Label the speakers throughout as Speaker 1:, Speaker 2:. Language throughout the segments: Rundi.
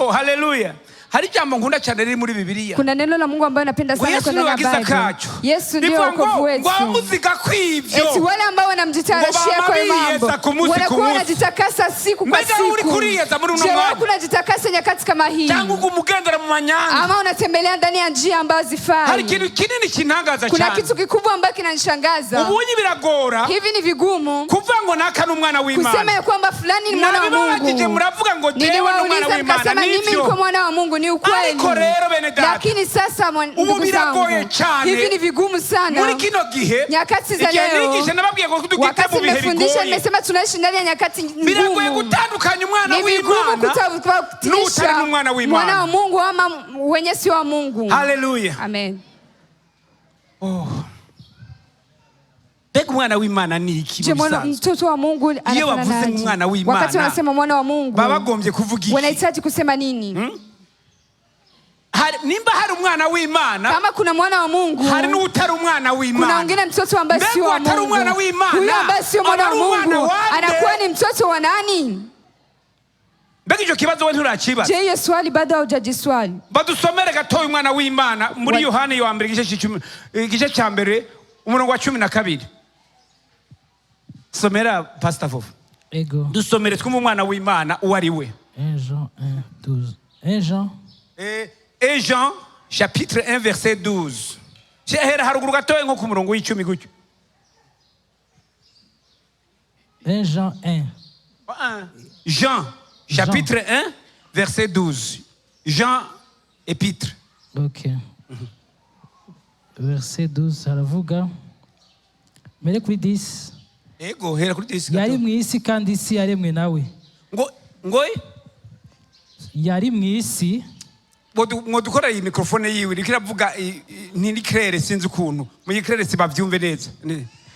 Speaker 1: Oh, haleluya! Hari ijambo nkunda cyane riri muri Bibiliya.
Speaker 2: Kuna neno la Mungu ambayo napenda
Speaker 1: Ngo
Speaker 2: sana
Speaker 1: Yesu
Speaker 2: kwa
Speaker 1: niwe
Speaker 2: ndani ya
Speaker 1: gakiza
Speaker 2: Bible.
Speaker 1: kacu.
Speaker 2: Yesu ndio
Speaker 1: Bivuga ngo
Speaker 2: wokovu
Speaker 1: ngo
Speaker 2: wetu.
Speaker 1: abamuziga kw'ivyo
Speaker 2: Eti wale ambao wanamjitayarishia
Speaker 1: Ngo
Speaker 2: kwa hiyo
Speaker 1: bama
Speaker 2: mambo
Speaker 1: biyeza ku munsi ku
Speaker 2: wanakuwa
Speaker 1: munsi.
Speaker 2: wanajitakasa siku kwa
Speaker 1: Mbega uri
Speaker 2: siku.
Speaker 1: kuriyeza muri uno
Speaker 2: Je, wewe
Speaker 1: mwanya?
Speaker 2: kunajitakasa nyakati kama hii
Speaker 1: Cyangwa uguma ugendera mu manyanga?
Speaker 2: Ama unatembelea ndani ya njia ambazo
Speaker 1: Hari
Speaker 2: zifai?
Speaker 1: ikintu kinini kintangaza
Speaker 2: Kuna
Speaker 1: cyane.
Speaker 2: kitu kikubwa ambacho kinanishangaza.
Speaker 1: Ubunye biragora
Speaker 2: Hivi ni vigumu
Speaker 1: kuvuga ngo naka ni umwana
Speaker 2: kusema
Speaker 1: w'Imana.
Speaker 2: ya kwamba fulani ni mwana wa
Speaker 1: Nabibabajije
Speaker 2: Mungu.
Speaker 1: muravuga ngo jewe ni umwana
Speaker 2: Niliwauliza
Speaker 1: w'Imana.
Speaker 2: mkasema mimi
Speaker 1: Nivyo.
Speaker 2: niko mwana wa Mungu, ni ukweli.
Speaker 1: Ariko rero bene data,
Speaker 2: Lakini sasa
Speaker 1: ubu
Speaker 2: ndugu
Speaker 1: biragoye
Speaker 2: zangu,
Speaker 1: cyane.
Speaker 2: hivi ni vigumu sana.
Speaker 1: Muri kino gihe,
Speaker 2: Nyakati za
Speaker 1: igihe
Speaker 2: leo,
Speaker 1: nigisha nababwiye ngo dugite
Speaker 2: wakati
Speaker 1: mu bihe
Speaker 2: nimefundisha
Speaker 1: bigoye.
Speaker 2: nimesema tunaishi ndani ya nyakati
Speaker 1: Biragoye
Speaker 2: ngumu.
Speaker 1: gutandukanya umwana
Speaker 2: Ni vigumu
Speaker 1: w'Imana
Speaker 2: kutofautisha
Speaker 1: n'utari n'umwana w'Imana.
Speaker 2: mwana wa Mungu ama wenye sio wa Mungu.
Speaker 1: Haleluya!
Speaker 2: Amen.
Speaker 1: Mbega umwana w'Imana ni iki
Speaker 2: Je,
Speaker 1: mu
Speaker 2: mwana
Speaker 1: bisanzwe?
Speaker 2: mtoto wa Mungu
Speaker 1: Iyo
Speaker 2: anafanana
Speaker 1: bavuze
Speaker 2: aje?
Speaker 1: umwana w'Imana,
Speaker 2: Wakati wanasema mwana wa Mungu,
Speaker 1: baba bagombye kuvuga iki?
Speaker 2: wanahitaji kusema nini?
Speaker 1: Nimba hari umwana w'Imana,
Speaker 2: Kama kuna mwana wa Mungu,
Speaker 1: hari n'utari umwana
Speaker 2: kuna
Speaker 1: w'Imana.
Speaker 2: mwingine mtoto ambaye
Speaker 1: Mbega
Speaker 2: sio wa
Speaker 1: uwatari
Speaker 2: Mungu.
Speaker 1: umwana w'Imana,
Speaker 2: Huyo ambaye sio mwana wa
Speaker 1: aba ari umwana
Speaker 2: Mungu
Speaker 1: wa nde?
Speaker 2: anakuwa ni mtoto wa nani?
Speaker 1: Mbega icyo kibazo we nturakibaza?
Speaker 2: Je, hiyo swali bado haujajiswali?
Speaker 1: Badusomere gatoya umwana w'Imana muri Yohani wa mbere, igice c'icumi, igice cya mbere, umurongo wa 12. Somera, Pastor Fofo.
Speaker 3: Ego.
Speaker 1: Dusomere twumve umwana w'Imana uwo ari we.
Speaker 3: 1 Jean 1, 12. 1 Jean.
Speaker 1: Et Jean chapitre 1 verset 12. Hera haruguru gatoya nko ku murongo w'10 gutyo.
Speaker 3: 1 Jean 1.
Speaker 1: Jean chapitre 1 verset 12. Jean épître.
Speaker 3: Ok. Verset 12 haravuga. Mbere kuri 10.
Speaker 1: Ego, hera kuri 10.
Speaker 3: Yari
Speaker 1: Gato.
Speaker 3: mu isi kandi isi yaremwe nawe.
Speaker 1: Ngo
Speaker 3: Yari mu isi.
Speaker 1: Ngo dukora iyi microphone yiwe iriko iravuga ntirikirere, sinzi ukuntu muyikirere sibavyumve neza.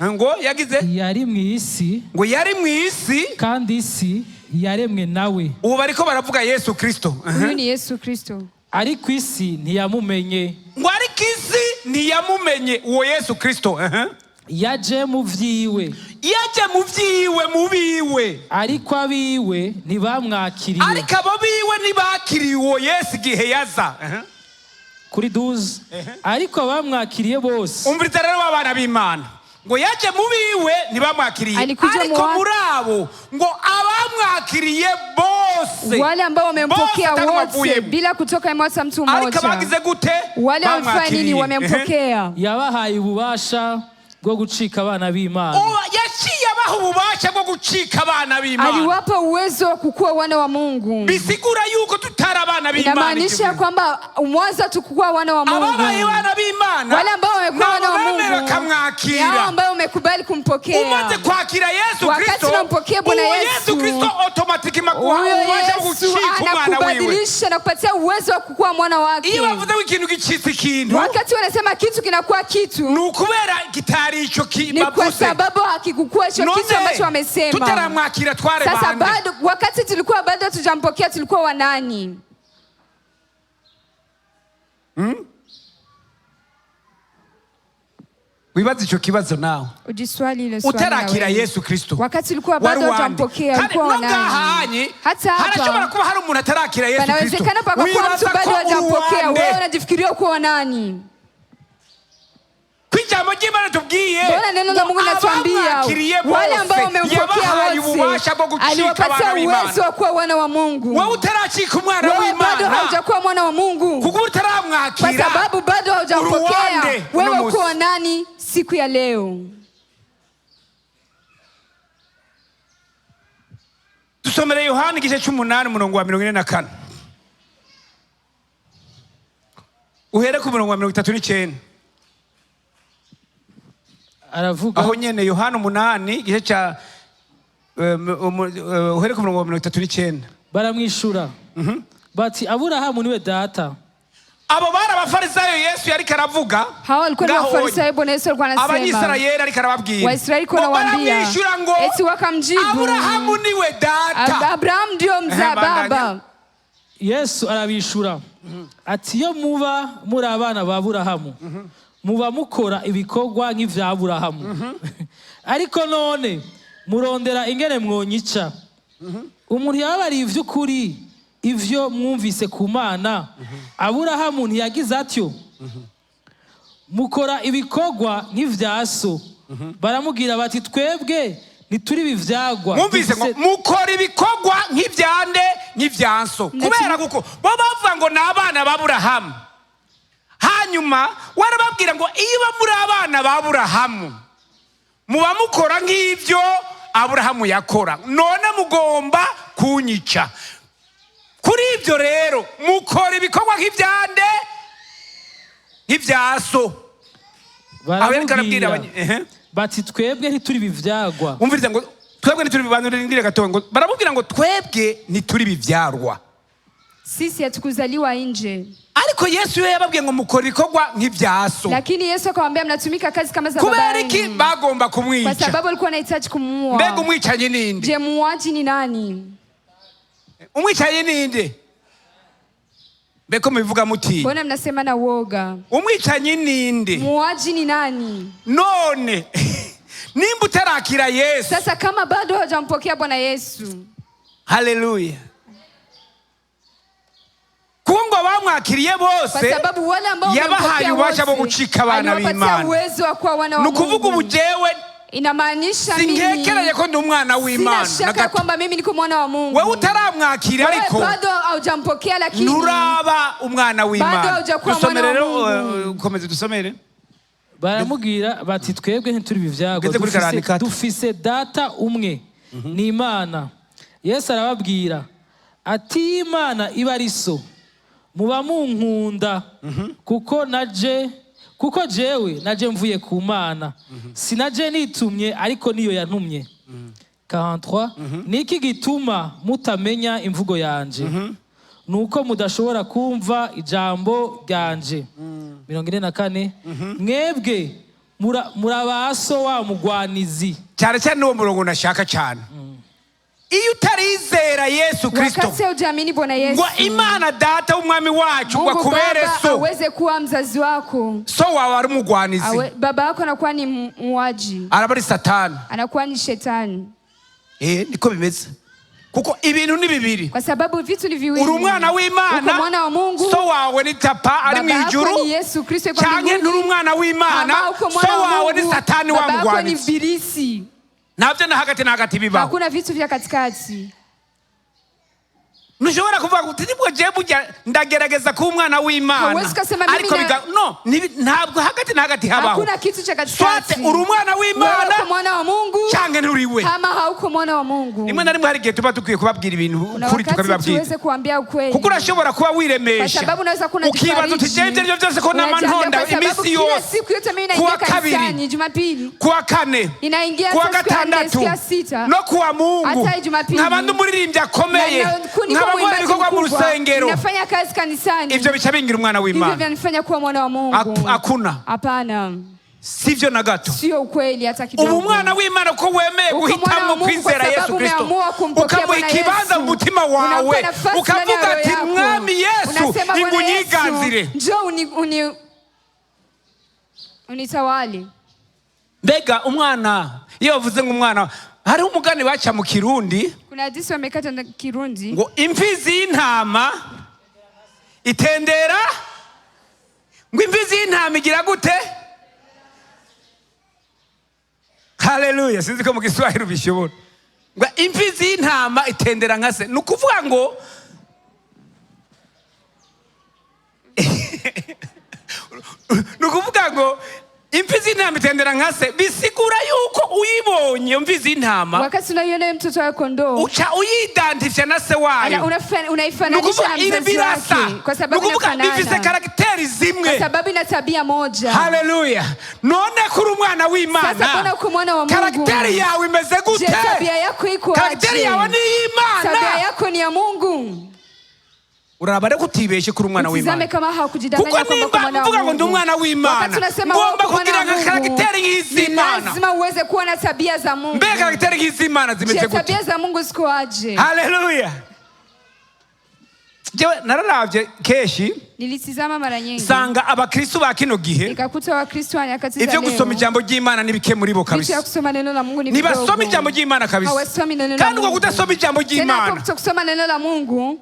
Speaker 1: Ngo yagize
Speaker 3: Yari mu isi
Speaker 1: ngo yari mu isi
Speaker 3: kandi isi yaremwe nawe.
Speaker 1: Ubu bariko baravuga Yesu Kristo.
Speaker 2: Huyu ni Yesu Kristo.
Speaker 3: Ariko isi ntiyamumenye.
Speaker 1: Ngo ariko isi ntiyamumenye uwo Yesu Kristo.
Speaker 3: Yaje mu vyiwe.
Speaker 1: Yaje mu vyiwe, mu biwe.
Speaker 3: Ariko abiwe ntibamwakiriye.
Speaker 1: Ariko abo biwe ntibakiriye uwo Yesu igihe yaza.
Speaker 3: Kuri 12, ariko abamwakiriye bose.
Speaker 1: Umviriza rero, w'abana b'Imana, ngo yaje mu biwe ntibamwakiriye.
Speaker 2: Alikuja mu
Speaker 1: Ariko muri abo ngo abamwakiriye bose,
Speaker 2: Wale ambao wamempokea
Speaker 1: bose atari
Speaker 2: wote
Speaker 1: wavuyemo.
Speaker 2: bila kutoka hata mtu
Speaker 1: Ariko
Speaker 2: mmoja.
Speaker 1: bagize gute?
Speaker 2: Wale wamefanya nini?
Speaker 1: Bamwakiriye.
Speaker 2: Wamempokea.
Speaker 3: Yabahaye ububasha bwo gucika abana b'Imana.
Speaker 1: Uba yaciye abaha ububasha bwo gucika abana b'Imana.
Speaker 2: Aliwapa uwezo wa kukuwa wana wa Mungu.
Speaker 1: Bisigura yuko tutari abana b'Imana
Speaker 2: Inamaanisha ya
Speaker 1: igihe.
Speaker 2: kwamba mwanzo tukukuwa wana wa Mungu.
Speaker 1: Ababaye abana b'Imana
Speaker 2: Wale ambao wamekuwa wana wa
Speaker 1: nabo
Speaker 2: Mungu
Speaker 1: bemera
Speaker 2: ni hao
Speaker 1: bakamwakira.
Speaker 2: ambao wamekubali kumpokea.
Speaker 1: Umaze kwakira Yesu
Speaker 2: Wakati
Speaker 1: Kristo,
Speaker 2: unampokea Bwana
Speaker 1: uwo
Speaker 2: Yesu,
Speaker 1: Yesu Kristo automatique aguha
Speaker 2: Huyo
Speaker 1: ububasha bwo
Speaker 2: Yesu
Speaker 1: gucika umwana wiwe.
Speaker 2: anakubadilisha na kupatia uwezo wa kukuwa mwana wake.
Speaker 1: Iyo bavuze ngo ikintu gicitse ikintu,
Speaker 2: Wakati wanasema kitu kinakuwa kitu,
Speaker 1: ni ukubera kitari ico
Speaker 2: ni kwa
Speaker 1: bavuze.
Speaker 2: sababu hakikukuwa hicho kitu ambacho
Speaker 1: None
Speaker 2: wamesema.
Speaker 1: tutaramwakira tware
Speaker 2: Sasa
Speaker 1: bande?
Speaker 2: bado, wakati tulikuwa bado hatujampokea, tulikuwa wanani?
Speaker 1: Wibaze ico kibazo nawe.
Speaker 2: Ujiswali ile swali na
Speaker 1: Utarakira
Speaker 2: wewe.
Speaker 1: Yesu Kristo,
Speaker 2: Wakati ulikuwa
Speaker 1: wari
Speaker 2: bado
Speaker 1: uwande?
Speaker 2: hujampokea,
Speaker 1: Kandi
Speaker 2: ulikuwa
Speaker 1: no
Speaker 2: wanani?
Speaker 1: ngahanye
Speaker 2: Hata hapa
Speaker 1: harashobora kuba hari umuntu atarakira Yesu Kristo.
Speaker 2: Panawezekana pakakuwa mtu
Speaker 1: Wibaza
Speaker 2: bado
Speaker 1: ko
Speaker 2: hajampokea,
Speaker 1: uruwande?
Speaker 2: wewe unajifikiria kuwa nani?
Speaker 1: Ko ijambo ry'Imana tubwiye
Speaker 2: Mbona neno la
Speaker 1: ngo
Speaker 2: Mungu linatuambia
Speaker 1: abamwakiriye
Speaker 2: wale ambao
Speaker 1: bose
Speaker 2: wamempokea
Speaker 1: yabahaye
Speaker 2: wote
Speaker 1: ububasha bwo gucika
Speaker 2: aliwapatia
Speaker 1: abana
Speaker 2: uwezo
Speaker 1: b'Imana.
Speaker 2: wa kuwa wana wa Mungu.
Speaker 1: Wowe utaracika umwana
Speaker 2: Wewe bado
Speaker 1: w'Imana
Speaker 2: haujakuwa mwana wa Mungu
Speaker 1: kuko
Speaker 2: kwa
Speaker 1: utaramwakira,
Speaker 2: sababu bado haujampokea.
Speaker 1: Uruwande
Speaker 2: Wewe
Speaker 1: uno
Speaker 2: uko wa
Speaker 1: munsi?
Speaker 2: nani siku ya leo?
Speaker 1: Dusomere Yohani igice c'8, umurongo wa 44, uhere ku murongo wa 39.
Speaker 3: Aravuga.
Speaker 1: Aho nyene, Yohana 8, igice cya uhere ku murongo wa 39.
Speaker 3: Baramwishura bati: "Aburahamu niwe data."
Speaker 1: Abo bari Abafarisayo Yesu yariko aravuga.
Speaker 2: Hawa walikuwa ni
Speaker 1: Ngaho
Speaker 2: Wafarisayo, Bwana Yesu alikuwa anasema.
Speaker 1: Abanyisirayeli ariko arababwira.
Speaker 2: Waisraeli
Speaker 1: Ngo
Speaker 2: alikuwa anawaambia,
Speaker 1: baramwishyura ngo
Speaker 2: eti wakamjibu,
Speaker 1: "Aburahamu niwe data."
Speaker 2: "Abraham ndio mzaa
Speaker 1: Ehe, bandanya.
Speaker 2: baba."
Speaker 3: Yesu arabishura ati: "Iyo muba muri abana ba Aburahamu, muba mukora ibikorwa nk'ivya Aburahamu. Ariko none murondera ingene mwonyica, umuntu yababariye ivy'ukuri Ivyo mwumvise ku Mana? Aburahamu ntiyagize atyo. Mukora ibikorwa nk'ivya so. Baramubwira bati: Twebwe ntituri ibivyagwa.
Speaker 1: Mwumvise ngo mukora ibikorwa nk'ibyande? Nk'ibyanso. Kubera kuko bo bavuga ngo ni abana b'Aburahamu, hanyuma warababwira ngo iyo muri abana b'Aburahamu muba mukora nk'ibyo Aburahamu yakora, none mugomba kunyica. Kuri ibyo rero mukora ibikorwa nk'ibyande? Nk'ibyaso. Aho yariko arabwira
Speaker 3: Baramubwira
Speaker 1: ehe.
Speaker 3: bati: Twebwe ntituri ibivyagwa.
Speaker 1: Umviriza ngo twebwe ntituri bibanurindire gato, ngo baramubwira ngo twebwe ntituri bivyarwa.
Speaker 2: Sisi hatukuzaliwa nje.
Speaker 1: Ariko Yesu we yababwiye ngo mukora ibikorwa nk'ibyaso.
Speaker 2: Lakini Yesu akawaambia mnatumika kazi kama za baba
Speaker 1: Kubera iki?
Speaker 2: yenu.
Speaker 1: Bagomba
Speaker 2: Kwa
Speaker 1: kumwica.
Speaker 2: sababu alikuwa anahitaji kumuua.
Speaker 1: Mbega umwicanyi ninde?
Speaker 2: Je, muuaji ni nani?
Speaker 1: Umwicanyi ninde? Mbeko mubivuga muti
Speaker 2: Mbona mnasema na uoga?
Speaker 1: Umwicanyi ninde?
Speaker 2: Muuaji ni nani?
Speaker 1: None nimba utarakira Yesu,
Speaker 2: Sasa kama bado hajampokea Bwana Yesu,
Speaker 1: haleluya, kuko ngo bamwakiriye
Speaker 2: kwa
Speaker 1: bose
Speaker 2: sababu wale ambao
Speaker 1: yabahaye
Speaker 2: wamempokea
Speaker 1: ububasha bwo
Speaker 2: wote
Speaker 1: gucika abana
Speaker 2: aliwapatia
Speaker 1: b'Imana.
Speaker 2: uwezo wa kuwa wana wa
Speaker 1: Ni ukuvuga ubu
Speaker 2: Mungu.
Speaker 1: jewe
Speaker 2: Inamaanisha mimi
Speaker 1: sinkekeranye ko ndi umwana w'Imana
Speaker 2: sina
Speaker 1: na
Speaker 2: shaka
Speaker 1: gato.
Speaker 2: kwamba mimi niko mwana wa Mungu.
Speaker 1: Wewe utaramwakira,
Speaker 2: Wewe
Speaker 1: ariko
Speaker 2: bado haujampokea, lakini
Speaker 1: nturaba umwana w'Imana.
Speaker 2: Bado haujakuwa
Speaker 1: Dusomere
Speaker 2: mwana wa
Speaker 1: rero,
Speaker 2: Mungu.
Speaker 1: komeza dusomere.
Speaker 3: Baramubwira bati: Twebwe ntituri ibivyagwa.
Speaker 1: Ugeze kuri karani kata.
Speaker 3: Dufise data umwe, ni Imana. Yesu arababwira ati: Iyo Imana iba ari so, muba munkunda, kuko naje, kuko jewe naje mvuye ku Mana, sinaje nitumye, ariko niyo yantumye. 43 Niki gituma mutamenya imvugo yanje? Nuko mudashobora kumva ijambo ryanje. 44 Mwebwe murabaso wa mugwanizi.
Speaker 1: Cyane cyane n'uwo murongo nashaka cyane, iyo utarizera Yesu Kristo
Speaker 2: Wakati haujaamini Bwana Yesu,
Speaker 1: ngo Imana Data w'Umwami wacu ngo
Speaker 2: Mungu
Speaker 1: akubere
Speaker 2: Baba
Speaker 1: so,
Speaker 2: aweze kuwa mzazi wako,
Speaker 1: so wawe ari umugwanizi,
Speaker 2: baba yako anakuwa ni muuaji,
Speaker 1: araba ari Satani.
Speaker 2: Anakuwa ni shetani.
Speaker 1: Eh, niko bimeze, kuko ibintu ni bibiri.
Speaker 2: Kwa sababu vitu ni viwili.
Speaker 1: Uri umwana w'Imana,
Speaker 2: Uko mwana wa Mungu,
Speaker 1: so wawe ni Papa ari mu
Speaker 2: baba yako
Speaker 1: ijuru,
Speaker 2: ni Yesu Kristo yuko
Speaker 1: canke
Speaker 2: mbinguni.
Speaker 1: nturi umwana w'Imana,
Speaker 2: Mama uko mwana
Speaker 1: so
Speaker 2: wa
Speaker 1: wawe ni
Speaker 2: Mungu,
Speaker 1: Satani wa
Speaker 2: baba yako ni
Speaker 1: mugwanizi.
Speaker 2: ibilisi.
Speaker 1: Ntabyo na hagati na hagati bibaho.
Speaker 2: Hakuna vitu vya katikati.
Speaker 1: Ntushobora kuvuga ngo nibwo jewe burya ndagerageza kuba umwana w'Imana,
Speaker 2: Hauwezi ukasema mimi
Speaker 1: ariko no ntabwo hagati na hagati habaho.
Speaker 2: Hakuna kitu cha
Speaker 1: Swate
Speaker 2: katikati.
Speaker 1: uri umwana
Speaker 2: Wewe
Speaker 1: w'Imana
Speaker 2: uko mwana wa Mungu
Speaker 1: canke nturiwe.
Speaker 2: ama hauko mwana wa Mungu.
Speaker 1: Rimwe na rimwe hari igihe tuba dukwiye kubabwira ibintu
Speaker 2: Kuna
Speaker 1: ukuri,
Speaker 2: wakati
Speaker 1: tukabibabwira,
Speaker 2: tuweze kuambia ukweli.
Speaker 1: kuko urashobora kuba
Speaker 2: Kwa
Speaker 1: wiremesha,
Speaker 2: sababu unaweza kuwa
Speaker 1: ukibaza uti jewe ibyo aribyo byose ko nama
Speaker 2: Unajiambia
Speaker 1: ntonda
Speaker 2: kwa sababu
Speaker 1: iminsi
Speaker 2: kila
Speaker 1: yose,
Speaker 2: siku yote mimi
Speaker 1: kuwa
Speaker 2: naingia
Speaker 1: kabiri,
Speaker 2: kanisani Jumapili.
Speaker 1: kuwa kane,
Speaker 2: Ninaingia
Speaker 1: kuwa
Speaker 2: hata siku ya nne,
Speaker 1: gatandatu
Speaker 2: siku ya sita.
Speaker 1: no kuwa Mungu,
Speaker 2: Hata Jumapili.
Speaker 1: nkaba ndi umuririmbyi akomeye,
Speaker 2: Na niko
Speaker 1: nkaba nkora
Speaker 2: mwimbaji
Speaker 1: ibikorwa mu
Speaker 2: mkubwa.
Speaker 1: rusengero,
Speaker 2: Ninafanya kazi kanisani.
Speaker 1: ibyo bica bingira umwana
Speaker 2: Hivyo
Speaker 1: w'Imana?
Speaker 2: vinanifanya kuwa mwana wa Mungu.
Speaker 1: Hakuna.
Speaker 2: Hapana.
Speaker 1: Sivyo na gato.
Speaker 2: Sio ukweli hata kidogo.
Speaker 1: Ubu umwana w'Imana ko wemeye
Speaker 2: Uko mwana
Speaker 1: guhitamo
Speaker 2: wa Mungu
Speaker 1: kwizera
Speaker 2: kwa
Speaker 1: Yesu
Speaker 2: sababu
Speaker 1: Kristo,
Speaker 2: umeamua kumpokea
Speaker 1: ukamuha
Speaker 2: Bwana
Speaker 1: ikibanza
Speaker 2: Yesu.
Speaker 1: mu mutima wawe,
Speaker 2: Unampa nafasi
Speaker 1: ukavuga
Speaker 2: ndani ya
Speaker 1: ati
Speaker 2: roho yako.
Speaker 1: Mwami Yesu,
Speaker 2: Unasema, Bwana
Speaker 1: ingunyiganzire.
Speaker 2: Yesu, njoo unitawale.
Speaker 1: Mbega umwana, iyo bavuze ngo umwana, hariho umugani baca mu Kirundi
Speaker 2: Kuna hadithi wamekata na Kirundi
Speaker 1: ngo imfizi y'intama itendera, ngo imfizi y'intama igira gute? Haleluya! Sinzi ko mu Giswahili ubishobora, ngo imfizi y'intama itendera nka se. Ni ukuvuga ngo, imfizi y'intama itendera nka se, bisigura yuko uyibonye iyo mfizi y'intama,
Speaker 2: wakati unaiona hiyo mtoto wa kondoo
Speaker 1: uca uyidantifya na se wayo.
Speaker 2: unaifanisha
Speaker 1: Nukuvuga
Speaker 2: na
Speaker 1: iri
Speaker 2: mzazi
Speaker 1: birasa,
Speaker 2: wake kwa sababu
Speaker 1: nukuvuga bifise
Speaker 2: inafanana,
Speaker 1: caractère zimwe.
Speaker 2: kwa sababu ina tabia moja.
Speaker 1: Haleluya! None kuri umwana
Speaker 2: Sasa
Speaker 1: w'Imana,
Speaker 2: mbona uko mwana wa Mungu?
Speaker 1: caractère yawe imeze
Speaker 2: Je,
Speaker 1: gute?
Speaker 2: tabia yako iko
Speaker 1: Caractère
Speaker 2: aje?
Speaker 1: yawe ni
Speaker 2: Tabia
Speaker 1: iy'Imana.
Speaker 2: yako ni ya Mungu.
Speaker 1: Uraba rero utibeshe kuri umwana
Speaker 2: Utizame
Speaker 1: w'Imana,
Speaker 2: kama hakujidanganya
Speaker 1: kuko
Speaker 2: kwamba uko
Speaker 1: nimba
Speaker 2: mwana wa
Speaker 1: mvuga ngo ndi
Speaker 2: Mungu.
Speaker 1: umwana w'Imana,
Speaker 2: Wakati unasema wewe
Speaker 1: ngomba
Speaker 2: uko mwana
Speaker 1: kugira
Speaker 2: wa
Speaker 1: nka
Speaker 2: Mungu,
Speaker 1: caractère
Speaker 2: ni
Speaker 1: nk'iz'Imana.
Speaker 2: lazima uweze kuwa na tabia za Mungu.
Speaker 1: Mbega caractère nk'iz'Imana zimeze
Speaker 2: Je,
Speaker 1: gute?
Speaker 2: tabia za Mungu ziko aje?
Speaker 1: Haleluya! Jewe nararavye kenshi,
Speaker 2: Nilitizama mara nyingi
Speaker 1: nsanga abakristu ba kino gihe,
Speaker 2: nikakuta Wakristo wa nyakati za
Speaker 1: ivyo
Speaker 2: leo,
Speaker 1: gusoma ijambo ry'Imana ni bike muri bo
Speaker 2: vitu ya
Speaker 1: kabisa.
Speaker 2: kusoma neno la Mungu ni
Speaker 1: Ntibasoma
Speaker 2: vidogo.
Speaker 1: ijambo ry'Imana kabisa.
Speaker 2: Hawasomi neno la
Speaker 1: Kandi uko
Speaker 2: Mungu.
Speaker 1: kudasoma ijambo
Speaker 2: Tena hapo
Speaker 1: ry'Imana
Speaker 2: kutokusoma neno la Mungu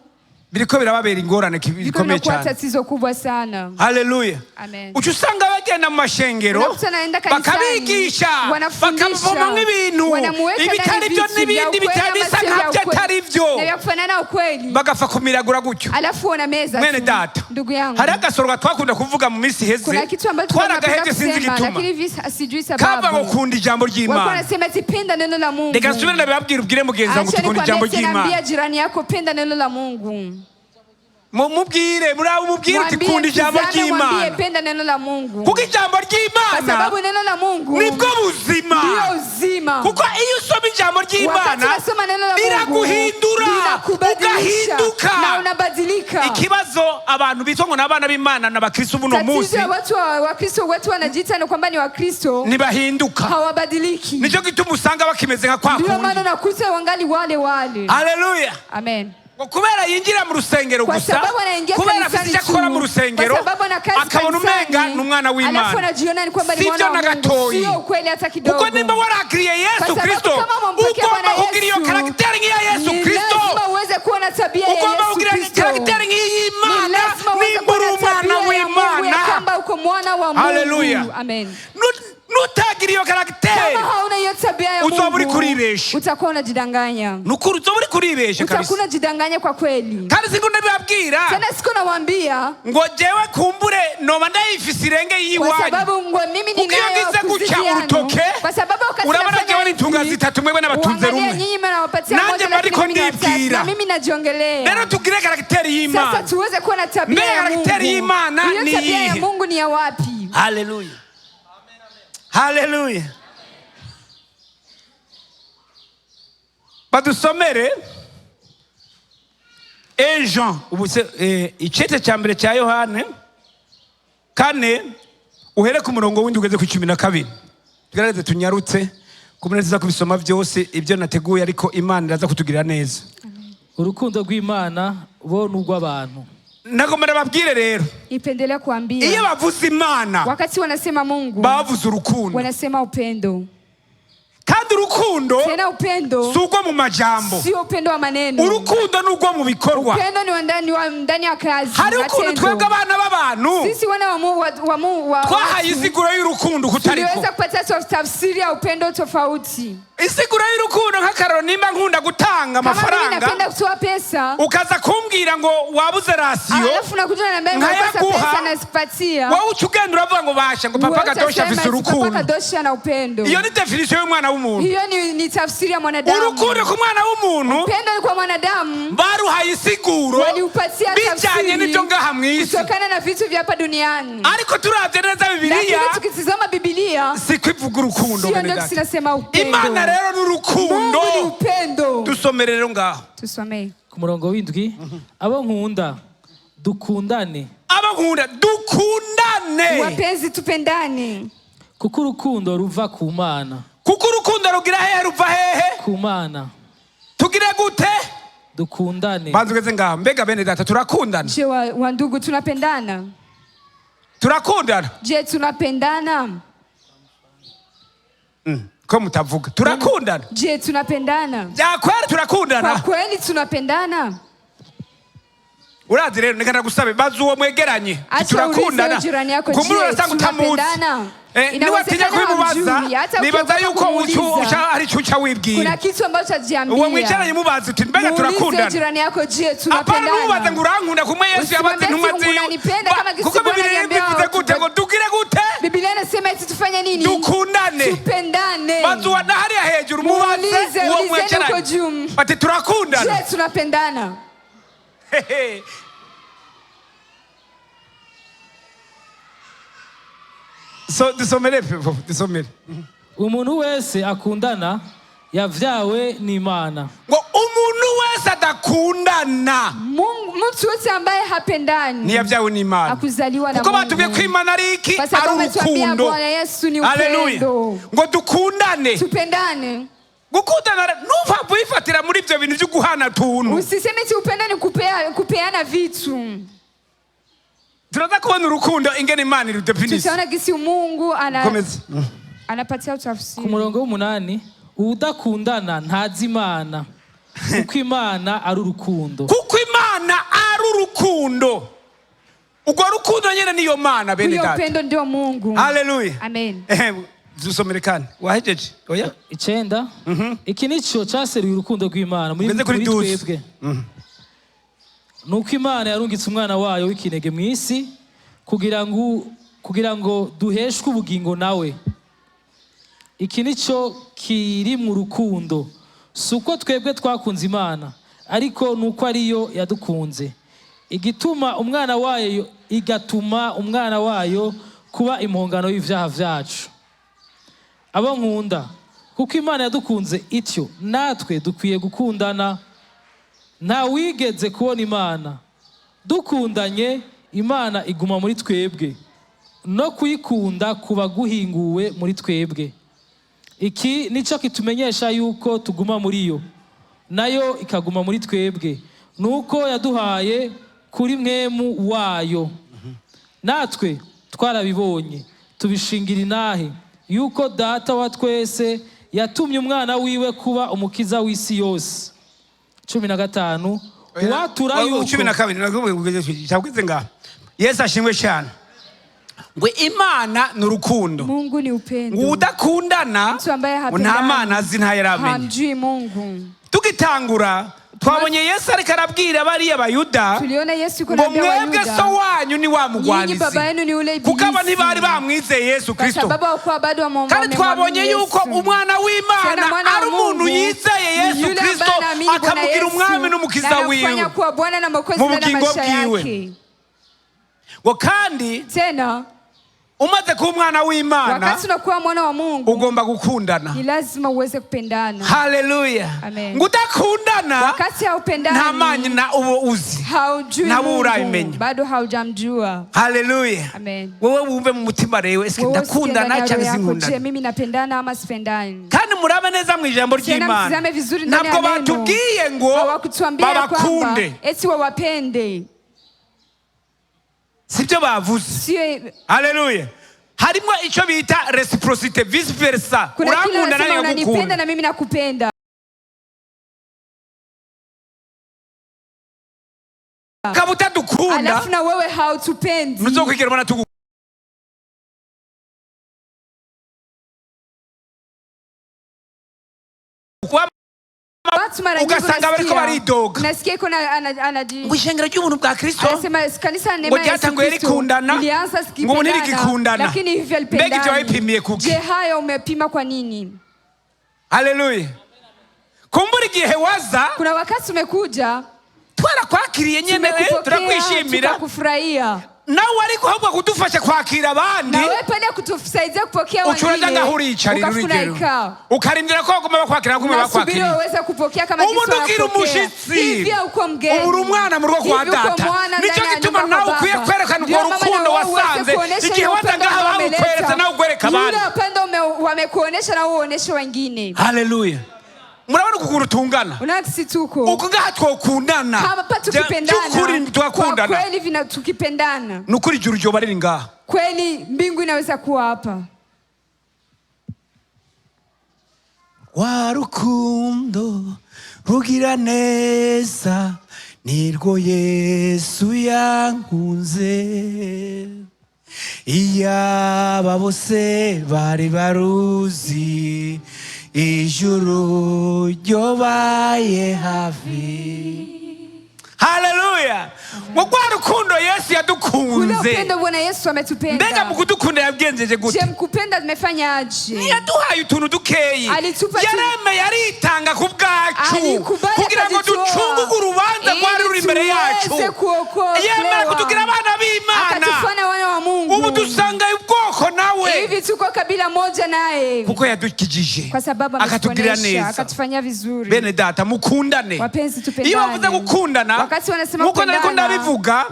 Speaker 1: Biriko birababera ingorane
Speaker 2: Viko
Speaker 1: bikomeye
Speaker 2: vinakuwa
Speaker 1: cyane.
Speaker 2: tatizo kubwa sana.
Speaker 1: Haleluya.
Speaker 2: Amen.
Speaker 1: Uca usanga bagenda mu mashengero,
Speaker 2: Unakuta naenda kanisani,
Speaker 1: bakabigisha,
Speaker 2: wanafundisha,
Speaker 1: bakavomamwo ibintu
Speaker 2: wanamuweka ndani
Speaker 1: ibitari byo
Speaker 2: vitu vya
Speaker 1: n'ibindi
Speaker 2: ukweli
Speaker 1: bitari
Speaker 2: ama
Speaker 1: bisa
Speaker 2: sio vya
Speaker 1: nkabyo
Speaker 2: ukweli.
Speaker 1: atari byo,
Speaker 2: Na vya kufanana ukweli,
Speaker 1: bagafa kumiragura gutyo.
Speaker 2: Alafu wanameza
Speaker 1: Mwene
Speaker 2: tu.
Speaker 1: data,
Speaker 2: Ndugu yangu,
Speaker 1: hari agasoro twakunda kuvuga mu minsi iheze,
Speaker 2: kuna kitu ambacho tunapenda
Speaker 1: twaragahevye, sinzi
Speaker 2: kusema,
Speaker 1: igituma,
Speaker 2: lakini hivi sijui
Speaker 1: kava ngo
Speaker 2: sababu.
Speaker 1: kunda ijambo
Speaker 2: Walikuwa
Speaker 1: ry'Imana.
Speaker 2: wanasema eti penda neno la Mungu.
Speaker 1: Reka nsubire ndabibabwira, ubwire mugenzi wawe ngo
Speaker 2: Acha
Speaker 1: tukunda ijambo
Speaker 2: nikwambie tena,
Speaker 1: ry'Imana.
Speaker 2: ambia jirani yako penda neno la Mungu.
Speaker 1: Mubwire muri abo, mubwire uti
Speaker 2: Mwambie,
Speaker 1: kunda ijambo
Speaker 2: tizame, mwambie
Speaker 1: ry'Imana,
Speaker 2: penda neno la Mungu.
Speaker 1: kuko ijambo
Speaker 2: Kwa
Speaker 1: ry'Imana
Speaker 2: sababu neno la Mungu
Speaker 1: nibwo buzima.
Speaker 2: ndio uzima.
Speaker 1: Kuko iyo usoma ijambo
Speaker 2: Wakati
Speaker 1: ry'Imana
Speaker 2: unasoma neno la Mungu
Speaker 1: riraguhindura,
Speaker 2: linakubadilisha
Speaker 1: ugahinduka.
Speaker 2: na unabadilika.
Speaker 1: Ikibazo abantu bitwa ngo ni abana b'Imana n'abakristo buno
Speaker 2: Tatizo
Speaker 1: munsi
Speaker 2: ya watu wa Wakristo, watu wanajiita ni kwamba ni Wakristo,
Speaker 1: ntibahinduka.
Speaker 2: hawabadiliki.
Speaker 1: Nicyo gituma usanga bakimeze nka kwa
Speaker 2: Ndio maana
Speaker 1: kundi.
Speaker 2: unakuta wangali wale wale.
Speaker 1: Haleluya.
Speaker 2: Amen.
Speaker 1: Ngo kubera yinjira mu rusengero
Speaker 2: Kwa
Speaker 1: gusa,
Speaker 2: sababu anaingia
Speaker 1: kubera afite
Speaker 2: kanisani
Speaker 1: icyo akora
Speaker 2: tu,
Speaker 1: mu rusengero,
Speaker 2: kwa sababu ana kazi
Speaker 1: akabona umenga
Speaker 2: kanisani,
Speaker 1: ni umwana
Speaker 2: alafu
Speaker 1: w'Imana.
Speaker 2: anajiona ni kwamba ni
Speaker 1: Sivyo
Speaker 2: mwana
Speaker 1: na
Speaker 2: wa Mungu.
Speaker 1: gatoyi.
Speaker 2: Sio ukweli hata kidogo.
Speaker 1: Kuko nimba warakiriye
Speaker 2: Kwa
Speaker 1: Yesu
Speaker 2: sababu
Speaker 1: Kristo,
Speaker 2: kama umempokea
Speaker 1: ugomba
Speaker 2: Bwana
Speaker 1: kugira iyo
Speaker 2: Yesu,
Speaker 1: karagiteri nk'iya Yesu
Speaker 2: ni
Speaker 1: Kristo.
Speaker 2: lazima uweze kuwa na tabia ya
Speaker 1: Ugomba
Speaker 2: Yesu
Speaker 1: kugira
Speaker 2: Kristo.
Speaker 1: karagiteri
Speaker 2: Ni
Speaker 1: nk'iy'Imana
Speaker 2: lazima uweze
Speaker 1: nimba
Speaker 2: kuwa
Speaker 1: uri
Speaker 2: na
Speaker 1: umwana
Speaker 2: tabia ya Mungu ya
Speaker 1: w'Imana.
Speaker 2: kwamba uko mwana wa Mungu.
Speaker 1: Haleluya.
Speaker 2: Amen.
Speaker 1: Nutagira iyo karagiteri,
Speaker 2: Kama hauna hiyo tabia ya
Speaker 1: uzoba uri
Speaker 2: Mungu,
Speaker 1: kuribesha.
Speaker 2: utakuwa unajidanganya.
Speaker 1: Nukuri uzoba uri kuribesha
Speaker 2: Utakuwa
Speaker 1: kabisa.
Speaker 2: unajidanganya kwa kweli.
Speaker 1: Kandi singo ndabibabwira
Speaker 2: Tena siku nawaambia
Speaker 1: ngo jewe kumbure noba ndayifise irenge
Speaker 2: kwa
Speaker 1: y'iwanyu,
Speaker 2: sababu ngo mimi
Speaker 1: kuko iyo
Speaker 2: ninayo
Speaker 1: ngize gutya
Speaker 2: kuzidiano.
Speaker 1: urutoke,
Speaker 2: Kwa sababu wakati
Speaker 1: urabona
Speaker 2: nafanya
Speaker 1: jewe nitunga
Speaker 2: hivi,
Speaker 1: zitatu, mwebwe n'abatunze
Speaker 2: uangalie
Speaker 1: rumwe.
Speaker 2: nyinyi mnawapatia
Speaker 1: Nanjye
Speaker 2: moja,
Speaker 1: mba
Speaker 2: lakini
Speaker 1: ariko
Speaker 2: mimi ni watatu.
Speaker 1: ndibwira.
Speaker 2: Na mimi najiongelea.
Speaker 1: Rero tugire karagiteri
Speaker 2: Sasa
Speaker 1: y'Imana.
Speaker 2: tuweze kuwa na tabia
Speaker 1: Mbele
Speaker 2: ya Mungu.
Speaker 1: karakteri y'Imana
Speaker 2: Hiyo
Speaker 1: ni
Speaker 2: tabia ya
Speaker 1: iyihe?
Speaker 2: Mungu ni ya wapi?
Speaker 1: Haleluya, haleluya. Badusomere Jean ubu se icete cya mbere cya Yohane 4, uhere ku murongo w'indwi ugeze ku 12. Tugerageze tunyarutse kumwe, tuza kubisoma byose ibyo nateguye, ariko Imana iraza kutugirira neza.
Speaker 3: Urukundo rw'Imana bo n'urw'abantu.
Speaker 1: Nagomba ndababwire rero,
Speaker 2: Nipendelea kuambia
Speaker 1: iyo bavuze Imana,
Speaker 2: wakati wanasema Mungu,
Speaker 1: bavuze urukundo,
Speaker 2: wanasema upendo.
Speaker 1: Kandi urukundo
Speaker 2: Tena upendo
Speaker 1: si urwo mu majambo,
Speaker 2: sio upendo wa maneno.
Speaker 1: urukundo ni urwo mu bikorwa.
Speaker 2: Upendo ni wa ndani ya kazi,
Speaker 1: Hari ukuntu
Speaker 2: matendo.
Speaker 1: twebwe abana b'abantu
Speaker 2: Sisi wana wa Mungu wa
Speaker 1: twahaye
Speaker 2: watu,
Speaker 1: isiguro y'urukundo kutariko.
Speaker 2: tuliweza kupata tafsiri ya upendo tofauti.
Speaker 1: Isiguro y'urukundo, nk'akaroro, nimba nkunda gutanga
Speaker 2: Kama mimi
Speaker 1: amafaranga,
Speaker 2: napenda kutoa pesa,
Speaker 1: ukaza kumbwira ngo wabuze ration,
Speaker 2: alafu nakuja na niambia nimekosa
Speaker 1: nkayaguha,
Speaker 2: pesa na sipatia.
Speaker 1: wowe uca ugenda uravuga ngo basha, ngo papa
Speaker 2: Wewe
Speaker 1: Kadosha
Speaker 2: utasema
Speaker 1: afise
Speaker 2: eti Papa
Speaker 1: urukundo.
Speaker 2: Kadosha na upendo.
Speaker 1: Iyo ni définition y'umwana w'umuntu.
Speaker 2: Hiyo ni tafsiri ya mwanadamu.
Speaker 1: Urukundo ku mwana w'umuntu
Speaker 2: Upendo ni kwa mwanadamu
Speaker 1: baruhaye isiguro
Speaker 2: waliupatia
Speaker 1: bijanye
Speaker 2: tafsiri
Speaker 1: n'ibyo ngaha mu isi,
Speaker 2: kutokana na vitu vya hapa duniani.
Speaker 1: Ariko turavye neza
Speaker 2: Lakini
Speaker 1: Bibiliya,
Speaker 2: tukitizama Biblia
Speaker 1: siko ivuga urukundo.
Speaker 2: sio
Speaker 1: Bene
Speaker 2: ndio
Speaker 1: data,
Speaker 2: sinasema upendo.
Speaker 1: Imana rero ni urukundo.
Speaker 2: Mungu ni upendo.
Speaker 1: Dusomere rero ngaho.
Speaker 2: Tusomee.
Speaker 3: Ku murongo w'indwi: abo nkunda, dukundane,
Speaker 1: Abo nkunda, dukundane,
Speaker 2: Wapenzi, tupendane,
Speaker 3: kuko urukundo ruva ku Mana.
Speaker 1: Kuko urukundo rugira hehe? Ruva hehe?
Speaker 3: Ku Mana.
Speaker 1: Tugire gute?
Speaker 3: Dukundane.
Speaker 1: Banza ugeze ngaho. Mbega bene data, turakundana?
Speaker 2: Je, wa ndugu tunapendana?
Speaker 1: Turakundana?
Speaker 2: Je, tunapendana?
Speaker 1: Ko mutavuga, turakundana?
Speaker 2: Je, tunapendana?
Speaker 1: Byakweri
Speaker 2: Kwa
Speaker 1: turakundana?
Speaker 2: kweli tunapendana?
Speaker 1: Urazi rero, reka ndagusabe, baza uwo mwegeranye.
Speaker 2: Acha
Speaker 1: Turakundana?
Speaker 2: ulize jirani yako,
Speaker 1: Kumbura
Speaker 2: je,
Speaker 1: urasanga utamuzi.
Speaker 2: tunapendana?
Speaker 1: Niwatinya
Speaker 2: Inawezekana
Speaker 1: kubimubaza,
Speaker 2: hamjui, hata
Speaker 1: nibaza
Speaker 2: ukiogopa
Speaker 1: yuko
Speaker 2: kumuuliza.
Speaker 1: hari icyo uca wibwira.
Speaker 2: Kuna kitu ambacho hajiambia.
Speaker 1: Uwo mwicaranye mubazi uti mbega
Speaker 2: Muulize
Speaker 1: turakundana?
Speaker 2: jirani yako, je,
Speaker 1: Apana, numubaze ngo
Speaker 2: tunapendana?
Speaker 1: urankunda kumwe Yesu yabaze
Speaker 2: Usimwambie
Speaker 1: intumwa
Speaker 2: ati
Speaker 1: ziwe.
Speaker 2: unanipenda kama gisi
Speaker 1: Kuko
Speaker 2: Bwana
Speaker 1: Bibiliya
Speaker 2: aliambia
Speaker 1: bivuze
Speaker 2: watu.
Speaker 1: gute? Ngo tugire gute?
Speaker 2: Biblia inasema eti tufanye nini?
Speaker 1: Dukundane.
Speaker 2: Tupendane.
Speaker 1: Baza uwa na hariya hejuru, mubaze
Speaker 2: Muulize,
Speaker 1: uwo
Speaker 2: ulizeni
Speaker 1: mwicaranye
Speaker 2: huko juu.
Speaker 1: bati turakundana?
Speaker 2: Je, tunapendana?
Speaker 1: Hehe. So dusomere dusomere.
Speaker 3: Umuntu wese akundana yavyawe n'Imana.
Speaker 1: Ngo umuntu wese adakundana
Speaker 2: Mungu, mtu yote ambaye hapendani
Speaker 1: ntiyabyawe n'Imana,
Speaker 2: hakuzaliwa na
Speaker 1: kuko batubwiye ko
Speaker 2: Mungu.
Speaker 1: Imana ari iki?
Speaker 2: Kwa
Speaker 1: Ari
Speaker 2: sababu ametuambia
Speaker 1: urukundo.
Speaker 2: Bwana Yesu ni
Speaker 1: Haleluya.
Speaker 2: upendo.
Speaker 1: Ngo dukundane.
Speaker 2: Tupendane.
Speaker 1: Gukundana, ntupfa wifatira muri ibyo bintu byo guhana tuntu.
Speaker 2: Usiseme eti upendo ni kupeana vitu.
Speaker 1: Turaza kubona urukundo ingene Imana irudefinisa.
Speaker 2: Tutaona gisi Mungu
Speaker 1: Komeza.
Speaker 2: anapatia
Speaker 3: Ku
Speaker 2: utafsiri.
Speaker 3: murongo w'umunani: uwudakundana ntazi Imana, kuko Imana ari urukundo.
Speaker 1: Kuko Imana Urukundo, urwo rukundo nyine niyo Mana, bene
Speaker 2: Huyo
Speaker 1: data.
Speaker 2: upendo ndio Mungu.
Speaker 1: Haleluya.
Speaker 2: Amen.
Speaker 1: Ehe, dusomere kandi, wahejeje? Oya.
Speaker 3: 9. Iki nicyo cyaseruye urukundo rw'Imana muri
Speaker 1: Ugeze kuri
Speaker 3: muri
Speaker 1: 12.
Speaker 3: twebwe, nuko Imana yarungitse umwana wayo w'ikinege mu isi kugira ngo duheshwe ubugingo nawe. Iki nicyo kiri mu rukundo: si uko twebwe twakunze Imana, ariko ni uko ariyo yadukunze, igituma umwana wayo, igatuma umwana wayo kuba impongano y'ibyaha byacu. Abo nkunda, kuko Imana yadukunze ityo, natwe dukwiye gukundana. Nta wigeze kubona Imana. Dukundanye, Imana iguma muri twebwe, no kuyikunda kuba guhinguwe muri twebwe. Iki nicyo kitumenyesha yuko tuguma muri yo, nayo ikaguma muri twebwe, nuko yaduhaye kuri Mpwemu wayo. Natwe twarabibonye, tubishingira inahe yuko Data wa twese yatumye umwana wiwe kuba umukiza w'isi yose. 15, uwatura yuko
Speaker 1: 12, cyageze ngaho. Yesu ashimwe cyane. Ngo Imana ni urukundo.
Speaker 2: Mungu ni upendo.
Speaker 1: Ngo udakundana
Speaker 2: Mtu ambaye
Speaker 1: ngo nta
Speaker 2: hapendani
Speaker 1: Mana azi, ntayaramenya.
Speaker 2: hamjui Mungu.
Speaker 1: Tugitangura twabonye Yesu ariko arabwira bariya Bayuda
Speaker 2: Tuliona Yesu yuko
Speaker 1: ngo
Speaker 2: anaambia
Speaker 1: mwebwe
Speaker 2: Wayuda,
Speaker 1: so wanyu ni wa
Speaker 2: nyinyi
Speaker 1: mugwanizi,
Speaker 2: baba yenu ni ule
Speaker 1: kuko aba
Speaker 2: ibilisi,
Speaker 1: ntibari bamwizeye Yesu
Speaker 2: kwa
Speaker 1: Kristo.
Speaker 2: sababu hawakuwa bado
Speaker 1: Kandi twabonye
Speaker 2: wamemwamini
Speaker 1: yuko
Speaker 2: Yesu.
Speaker 1: umwana w'Imana
Speaker 2: Tena mwana wa
Speaker 1: ari umuntu
Speaker 2: Mungu
Speaker 1: yizeye
Speaker 2: ni
Speaker 1: Yesu
Speaker 2: yule
Speaker 1: Kristo,
Speaker 2: ambaye anaamini Bwana
Speaker 1: akamugira
Speaker 2: Yesu
Speaker 1: umwami n'umukiza
Speaker 2: na
Speaker 1: wiwe
Speaker 2: anamfanya kuwa Bwana na Mwokozi
Speaker 1: mu
Speaker 2: ndani ya
Speaker 1: bugingo
Speaker 2: maisha
Speaker 1: bwiwe.
Speaker 2: yake.
Speaker 1: Ngo kandi
Speaker 2: Tena
Speaker 1: umaze kuba umwana w'Imana,
Speaker 2: wakati unakuwa mwana wa Mungu,
Speaker 1: ugomba gukundana.
Speaker 2: ni lazima uweze kupendana.
Speaker 1: Haleluya.
Speaker 2: Amen.
Speaker 1: Ngo udakundana
Speaker 2: Wakati haupendani,
Speaker 1: nta Mana uba uzi,
Speaker 2: haujui
Speaker 1: nawe
Speaker 2: Mungu,
Speaker 1: urabimenya.
Speaker 2: bado haujamjua.
Speaker 1: Haleluya.
Speaker 2: Amen.
Speaker 1: Wowe wumve mu mutima rero, ese
Speaker 2: Wewe usikie
Speaker 1: ndakundana
Speaker 2: ndani ya
Speaker 1: cyangwa
Speaker 2: roho yako, je,
Speaker 1: sinkundana?
Speaker 2: mimi napendana ama sipendani?
Speaker 1: Kandi murabe neza mu ijambo
Speaker 2: Tena
Speaker 1: ry'Imana,
Speaker 2: mtizame vizuri ndani
Speaker 1: ntabwo
Speaker 2: ya neno.
Speaker 1: batubwiye ngo
Speaker 2: Hawakutuambia kwamba
Speaker 1: babakunde,
Speaker 2: eti wawapende,
Speaker 1: sibyo bavuze.
Speaker 2: sio.
Speaker 1: Haleluya. Harimo icyo bita réciprocité, vice versa.
Speaker 2: Kuna kile
Speaker 1: Urankunda,
Speaker 2: unasema
Speaker 1: nanjye
Speaker 2: unanipenda
Speaker 1: nkagukunda.
Speaker 2: na mimi nakupenda,
Speaker 1: Ukaba utadukunda,
Speaker 2: alafu na wewe hautupendi,
Speaker 1: ntuzokwigera ubona tugukunda.
Speaker 2: Watu mara nyingi
Speaker 1: Ugasanga bariko baridoga.
Speaker 2: unasikia iko na
Speaker 1: Ngo ishengero ry'ubuntu bwa Kristo
Speaker 2: anasema kanisa la
Speaker 1: ngo
Speaker 2: neema ya Yesu
Speaker 1: ryatanguye
Speaker 2: Kristo
Speaker 1: rikundana,
Speaker 2: lilianza
Speaker 1: ngo ubu
Speaker 2: sikipendana,
Speaker 1: ntirigikundana.
Speaker 2: lakini hivyo
Speaker 1: Mbega ibyo
Speaker 2: alipendana.
Speaker 1: wabipimiye kuki?
Speaker 2: Je, hayo umepima kwa nini?
Speaker 1: Haleluya. Kumbura igihe waza,
Speaker 2: Kuna wakati umekuja,
Speaker 1: twarakwakiriye nyene,
Speaker 2: tumekupokea,
Speaker 1: turakwishimira.
Speaker 2: tukakufurahia,
Speaker 1: Nawe ariko ahubwo kudufasha kwakira abandi,
Speaker 2: na wewe pale kutusaidia kupokea
Speaker 1: uca uraja
Speaker 2: wengine,
Speaker 1: ngaho uriyicarira, urugero,
Speaker 2: ukafunaika
Speaker 1: ukarindira ko baguma bakwakira, baguma
Speaker 2: nasubiri
Speaker 1: bakwakiriye.
Speaker 2: waweze kupokea kama
Speaker 1: Ubu
Speaker 2: jinsi
Speaker 1: ntugira
Speaker 2: wanapokea.
Speaker 1: umushitsi.
Speaker 2: Hivi uko mgeni,
Speaker 1: Ubu uri umwana mu rugo kwa
Speaker 2: Hivi uko
Speaker 1: data.
Speaker 2: mwana
Speaker 1: Nicyo
Speaker 2: ndani ya
Speaker 1: gituma
Speaker 2: nyumba
Speaker 1: nawe
Speaker 2: kwa
Speaker 1: ukwiye
Speaker 2: Baba.
Speaker 1: kwerekana
Speaker 2: Ndio
Speaker 1: urwo
Speaker 2: maana
Speaker 1: rukundo
Speaker 2: wewe uweze
Speaker 1: wasanze.
Speaker 2: kuonesha
Speaker 1: Igihe
Speaker 2: ile
Speaker 1: waza
Speaker 2: upendo
Speaker 1: ngaha
Speaker 2: ambao
Speaker 1: bawukweretse,
Speaker 2: umeleta.
Speaker 1: nawe ugwereka
Speaker 2: Yule
Speaker 1: abandi.
Speaker 2: upendo wamekuonesha na wewe uoneshe wengine.
Speaker 1: Haleluya. Murabona ukuguru tungana?
Speaker 2: Unaona sisi tuko
Speaker 1: Uko ngaha twokundana
Speaker 2: hapa tukipendana,
Speaker 1: by'ukuri,
Speaker 2: kwa
Speaker 1: twakundana,
Speaker 2: kweli vina tukipendana
Speaker 1: ni ukuri ijuru ryoba riri ngaha.
Speaker 2: kweli, mbingu inaweza kuwa hapa.
Speaker 1: Rwa rukundo rugira neza nirwo Yesu yankunze. Iyaba bose bari baruzi, ijuru ryobaye hafi. Haleluya. Ngo rwa rukundo Yesu
Speaker 2: Ule
Speaker 1: yadukunze,
Speaker 2: upendo Bwana Yesu ametupenda.
Speaker 1: Mbega mu kudukunda yagenjeje gute?
Speaker 2: Je, mkupenda amefanyaje?
Speaker 1: Ntiyaduhaye utuntu dukeyi.
Speaker 2: Alitupa
Speaker 1: Yaremeye aritanga ku bwacu
Speaker 2: Alikubali
Speaker 1: kugira ngo
Speaker 2: akajitoa
Speaker 1: ducunguke urubanza rwari
Speaker 2: ili
Speaker 1: ruri imbere yacu.
Speaker 2: tuweze kuokolewa.
Speaker 1: Yemera kutugira abana b'Imana.
Speaker 2: Akatufanya wana wa Mungu.
Speaker 1: Ubu dusanga ubwoko nawe,
Speaker 2: Hivi tuko kabila moja naye
Speaker 1: kuko yadukijije,
Speaker 2: kwa sababu
Speaker 1: akatugirira
Speaker 2: ametuonesha,
Speaker 1: neza.
Speaker 2: akatufanyia vizuri.
Speaker 1: Bene data, mukundane.
Speaker 2: Wapenzi, tupendane.
Speaker 1: Iyo bavuze gukundana,
Speaker 2: Wakati wanasema
Speaker 1: nkuko nariko
Speaker 2: kupendana,
Speaker 1: ndabivuga,